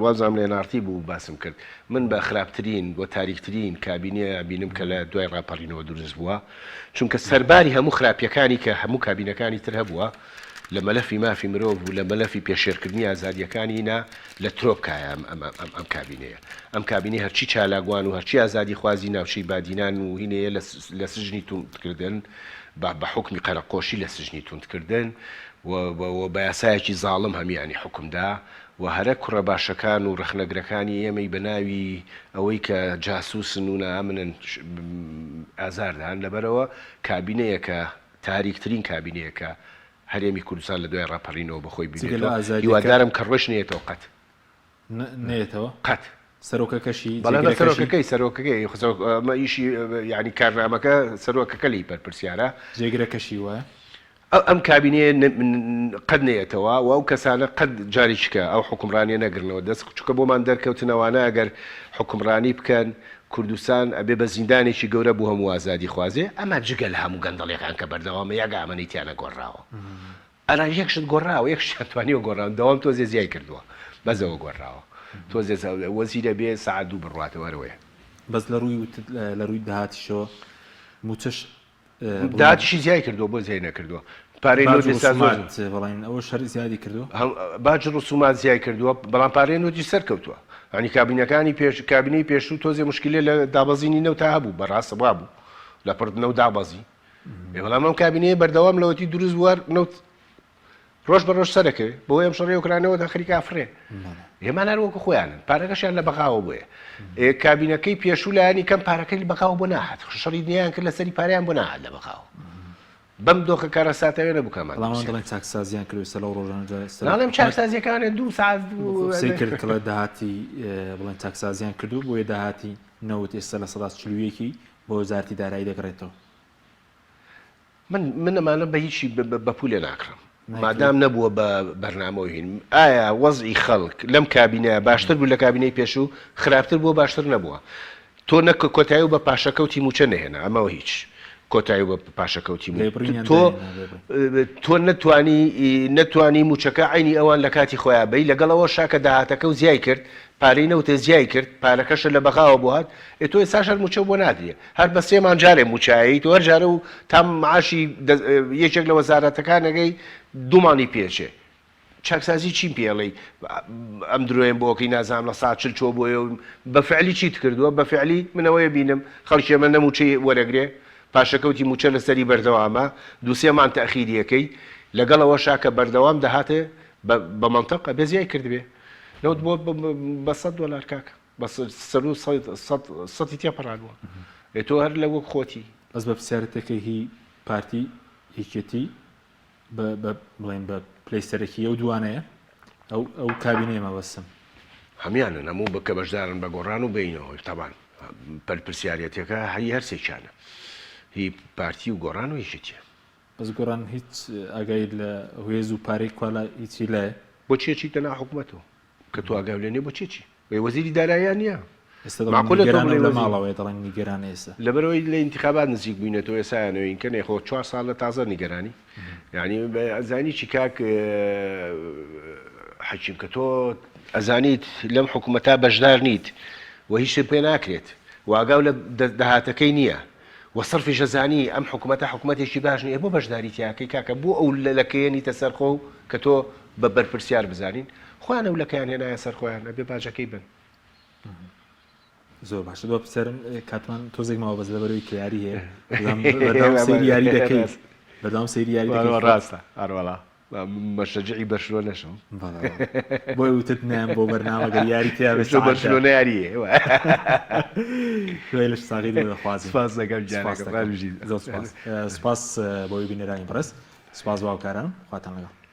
وازام لە NRT بوو باسم کرد من بە خراپترین و تاریکترین کابینەیە بینم کە لە دوای ڕاپەڕینەوە دروست بووە چونکە سەرباری هەموو خراپیەکانی کە هەموو کابینەکانی تر هەبووە لە مەلەفی مافی مرۆڤ و لە مەلەفی پێشێلکردنی ئازادییەکانی نا لە ترۆپکایە ئەم ئەم ئەم ئەم کابینەیە. ئەم کابینەی هەرچی چالاکوان و هەرچی ئازادیخوازی ناوچەی بادینان و هینەیە لە لە سجنی توندکردن بە بە حوکمی قەرەقۆشی لە سجنی توندکردن و و بە یاسایەکی زاڵم هەمیانی حوکم دا و هەرە کوڕە باشەکان و ڕەخنەگرەکانی ئێمەی بە ناوی ئەوەی کە جاسوسن و نائەمنن ئازار دان لەبەرئەوە کابینەیەکە تاریکترین کابینەیە کە هەرێمی کوردستان لە دوای ڕاپەرینەوە بە خۆی جگە لە بینێتەوە، ئازادیەکە. هیوادارم کە ڕۆیش نەیەتەوە قەت. نەیەتەوە؟ قەت. سەرۆکەکەشی، بەڵێ بە جێگرەکەشی؟ سەرۆکەکەی، سەرۆکەکەی، خۆ سەرۆک ئەمە ئیشی یانی کارنامەکە سەرۆکەکە لێی بەرپرسیارە. جێگرەکەشی وایە؟ ئەم کابینەیە قەت نەیەتەوە و ئەو کەسانە قەت جارێکیکە ئەو حوکمڕانیە نەگرنەوە دەست، چونکە بۆمان دەرکەوتن ئەوانە ئەگەر حوکمڕانی بکەن کوردستان ئەبێ بە زیندانێکی گەورە بۆ هەموو ئازادیخوازێ، ئەمە جگە لە هەموو گەندەڵیەکان کە بەردەوامە یەک ئامەنەی تیا نەگۆڕراوە. ئەرا یەک شت گۆڕراوە، یەک شتیان توانیوە گۆڕان، دەوام تۆزێ زیای کردووە، بەس ئەوە گۆڕراوە. تۆزێ وەزیرە بێ سەعات دوو بڕواتەوە هەر ئەوەیە. بەس لە ڕووی وتت لە ڕووی داهاتیشەوە مووچەش بڵێن. داهاتیشی زیای کردووە بۆ زیای نەکردووە؟ پارەی باج نەوت و ئێستا زۆر. ڕسومات بەڵێن ئەوەش هەر زیادی کردووە؟ هەم باج و ڕسومات زیای کردووە بەڵام پارەی نەوتیش سەرکەوتووە. یانی کابینەکانی پێش کابینەی پێشوو تۆزێ موشکیلە لە دابەزینی نەوتا هەبوو بەڕاست وابوو. لە پڕ نەوت دابەزی ئێ بەڵام ئەم کابینەیە بەردەوام لەوەتی دروست بووە نەوت ڕۆژ بە ڕۆژ سەرەکەوێ بەوەی ئەم شەڕی ئۆکرانەوە دا خەریکە ئەفڕێ هێمان هەر وەکو خۆیانن پارەکەشیان لە بەغاوە بۆیە کابینەکەی پێشوو لایەنی کەم پارەکەی لە بەغاوە بۆ ناهات شەڕی دنیایان کرد لەسەری پارەیان بۆ ناهات لە بەغاوە بەم دۆخە کارەساتەوێ نەبوو کامان بەڵام دەڵێن چاکسازیان کرد ئێستا لەو ڕۆژانەدا ناڵێم چاکسازیەکانە دوو ساعت قسەی کرد کڵێ داهاتی بڵێن چاکسازیان کردو بۆیە داهاتی نەوت ئێستا 41% بۆ وەزارەتی دارایی دەگەڕێتەوە. من من ئەمانە بە هیچی بە پولێ ناکڕم مادام نەبووە بە بەرنامە و هین ئایا وەزعی خەڵک لەم کابینەیە باشتر بوو لە کابینەی پێشوو خراپتر بووە باشتر نەبووە تۆ نەک کۆتایی و بە پاشەکەوتی مووچە نەهێنا ئەمەوە هیچ کۆتایی و بە پاشەکەوتی لێبڕینیان تۆ داهێنا لێبڕین. تۆ نەتوانی نەتوانی مووچەکە عەینی ئەوان لە کاتی خۆیان بەی لەگەڵ ئەوەشا کە داهاتەکە و زیای کرد پارەی نەوتە زیای کرد پارەکەشە لە بەغاوە بۆ هات ئێ تۆ ئێستاش هەر مووچەو بۆ نادرێ هەر بە سێ مانگ جارێ مووچە ئەیەیت و هەر جارە و تا معاشی یەکێک لە وەزارەتەکان ئەگەی دوو مانگی پێ ئەچێ چاکسازی چیم پێ ئەڵێی ئەم درۆیەم بۆ ئەکەی نازانم 40% چۆ بۆیە و بە فعلی چیت کردووە بە فعلی من ئەوەیە بینم خەڵکی ئێمە نە مووچەی وەرەگرێ پاشەکەوتی مووچە لەسەری بەردەوامە دوو سێ مانگ تەئخیری ئەکەی لەگەڵ ئەوەشا کە بەردەوام دەهاتێ بە مەنتق ئەبێ زیای کردبێ نەوت بۆ بە 100 دۆلار کاکە بە سەرو سەد سەتی تێپەڕاندوە ئێ تۆ هەر لە وەک خۆتی. بەس بە پرسیارەتەکەی هی پارتی یەکێتی بە بە بڵێن بە پلەی سەرەکی ئەو دوانەیە ئەو ئەو کابینەیە مەبەستم. هەمویانن هەموو بە کە بەشدارن بە گۆڕان و بینەوە تەبان پەرپرسیارەتەکە هەی هەرسێکیانە هی پارتی و گۆڕان و یەکێتیە. بەس گۆڕان هیچ ئاگای لە هێز و پارەی کوالا هیچی لایە. بۆچی ئەچیتە ناو حکومەتەوە کە تۆ ئاگاو لێ نیە بۆچی ئەچی؟ ئەی وەزیری داراییان نییە؟ ئێستا دەڵێن معقولە تۆ نیگەرانە بڵێی و لە وەزیر ماڵەوەیە دەڵێن نیگەرانە ئێستا. لەبەرئەوەی لە ئینتیخابات نزیک بووینەتەوە ئێستا یانەوەین کە نەی خۆ چوار ساڵە تازە نیگەرانی یانی ئەزانی چی کاک حەکیم کە تۆ ئەزانیت لەم حکوومەتە بەشدار نیت و هیچت پێ ناکرێت و ئاگاو لە داهاتەکەی نییە و سەرفیش ئەزانی ئەم حکوومەتە حکوومەتێکی باش نییە بۆ بەشداری تیاکەی کاکە بۆ ئەو لەکەیە نیتە سەر خۆ کە تۆ بە بەرپرسیار بزانین خۆیان ئەو لەکەیان هێنایە سەر خۆیان ئەبێ باجەکەی بن. زۆر باشە دوا پرسیارم کاتمان تۆزێک ماوە بەس لەبەرەوەی کە یاری هەیە بەردەوام سەیری یاری دەکەی بەردەوام سەیری یاری دەکەی ڕاستە ئەروەڵا مەشەجعی بەرشلۆنەشم بۆی وتت نایەم بۆ بەرنامە گەر یاری تیا بێت سەعات بەرشلۆنە یارییە دوای لەش ساغی بۆ دەخوازین سپاس دەکەم گیانەکەم زۆر سپاس سپاس بۆ بینەرانی بەڕێز سپاس بۆ هاوکارانم خواتان لەگەڵ.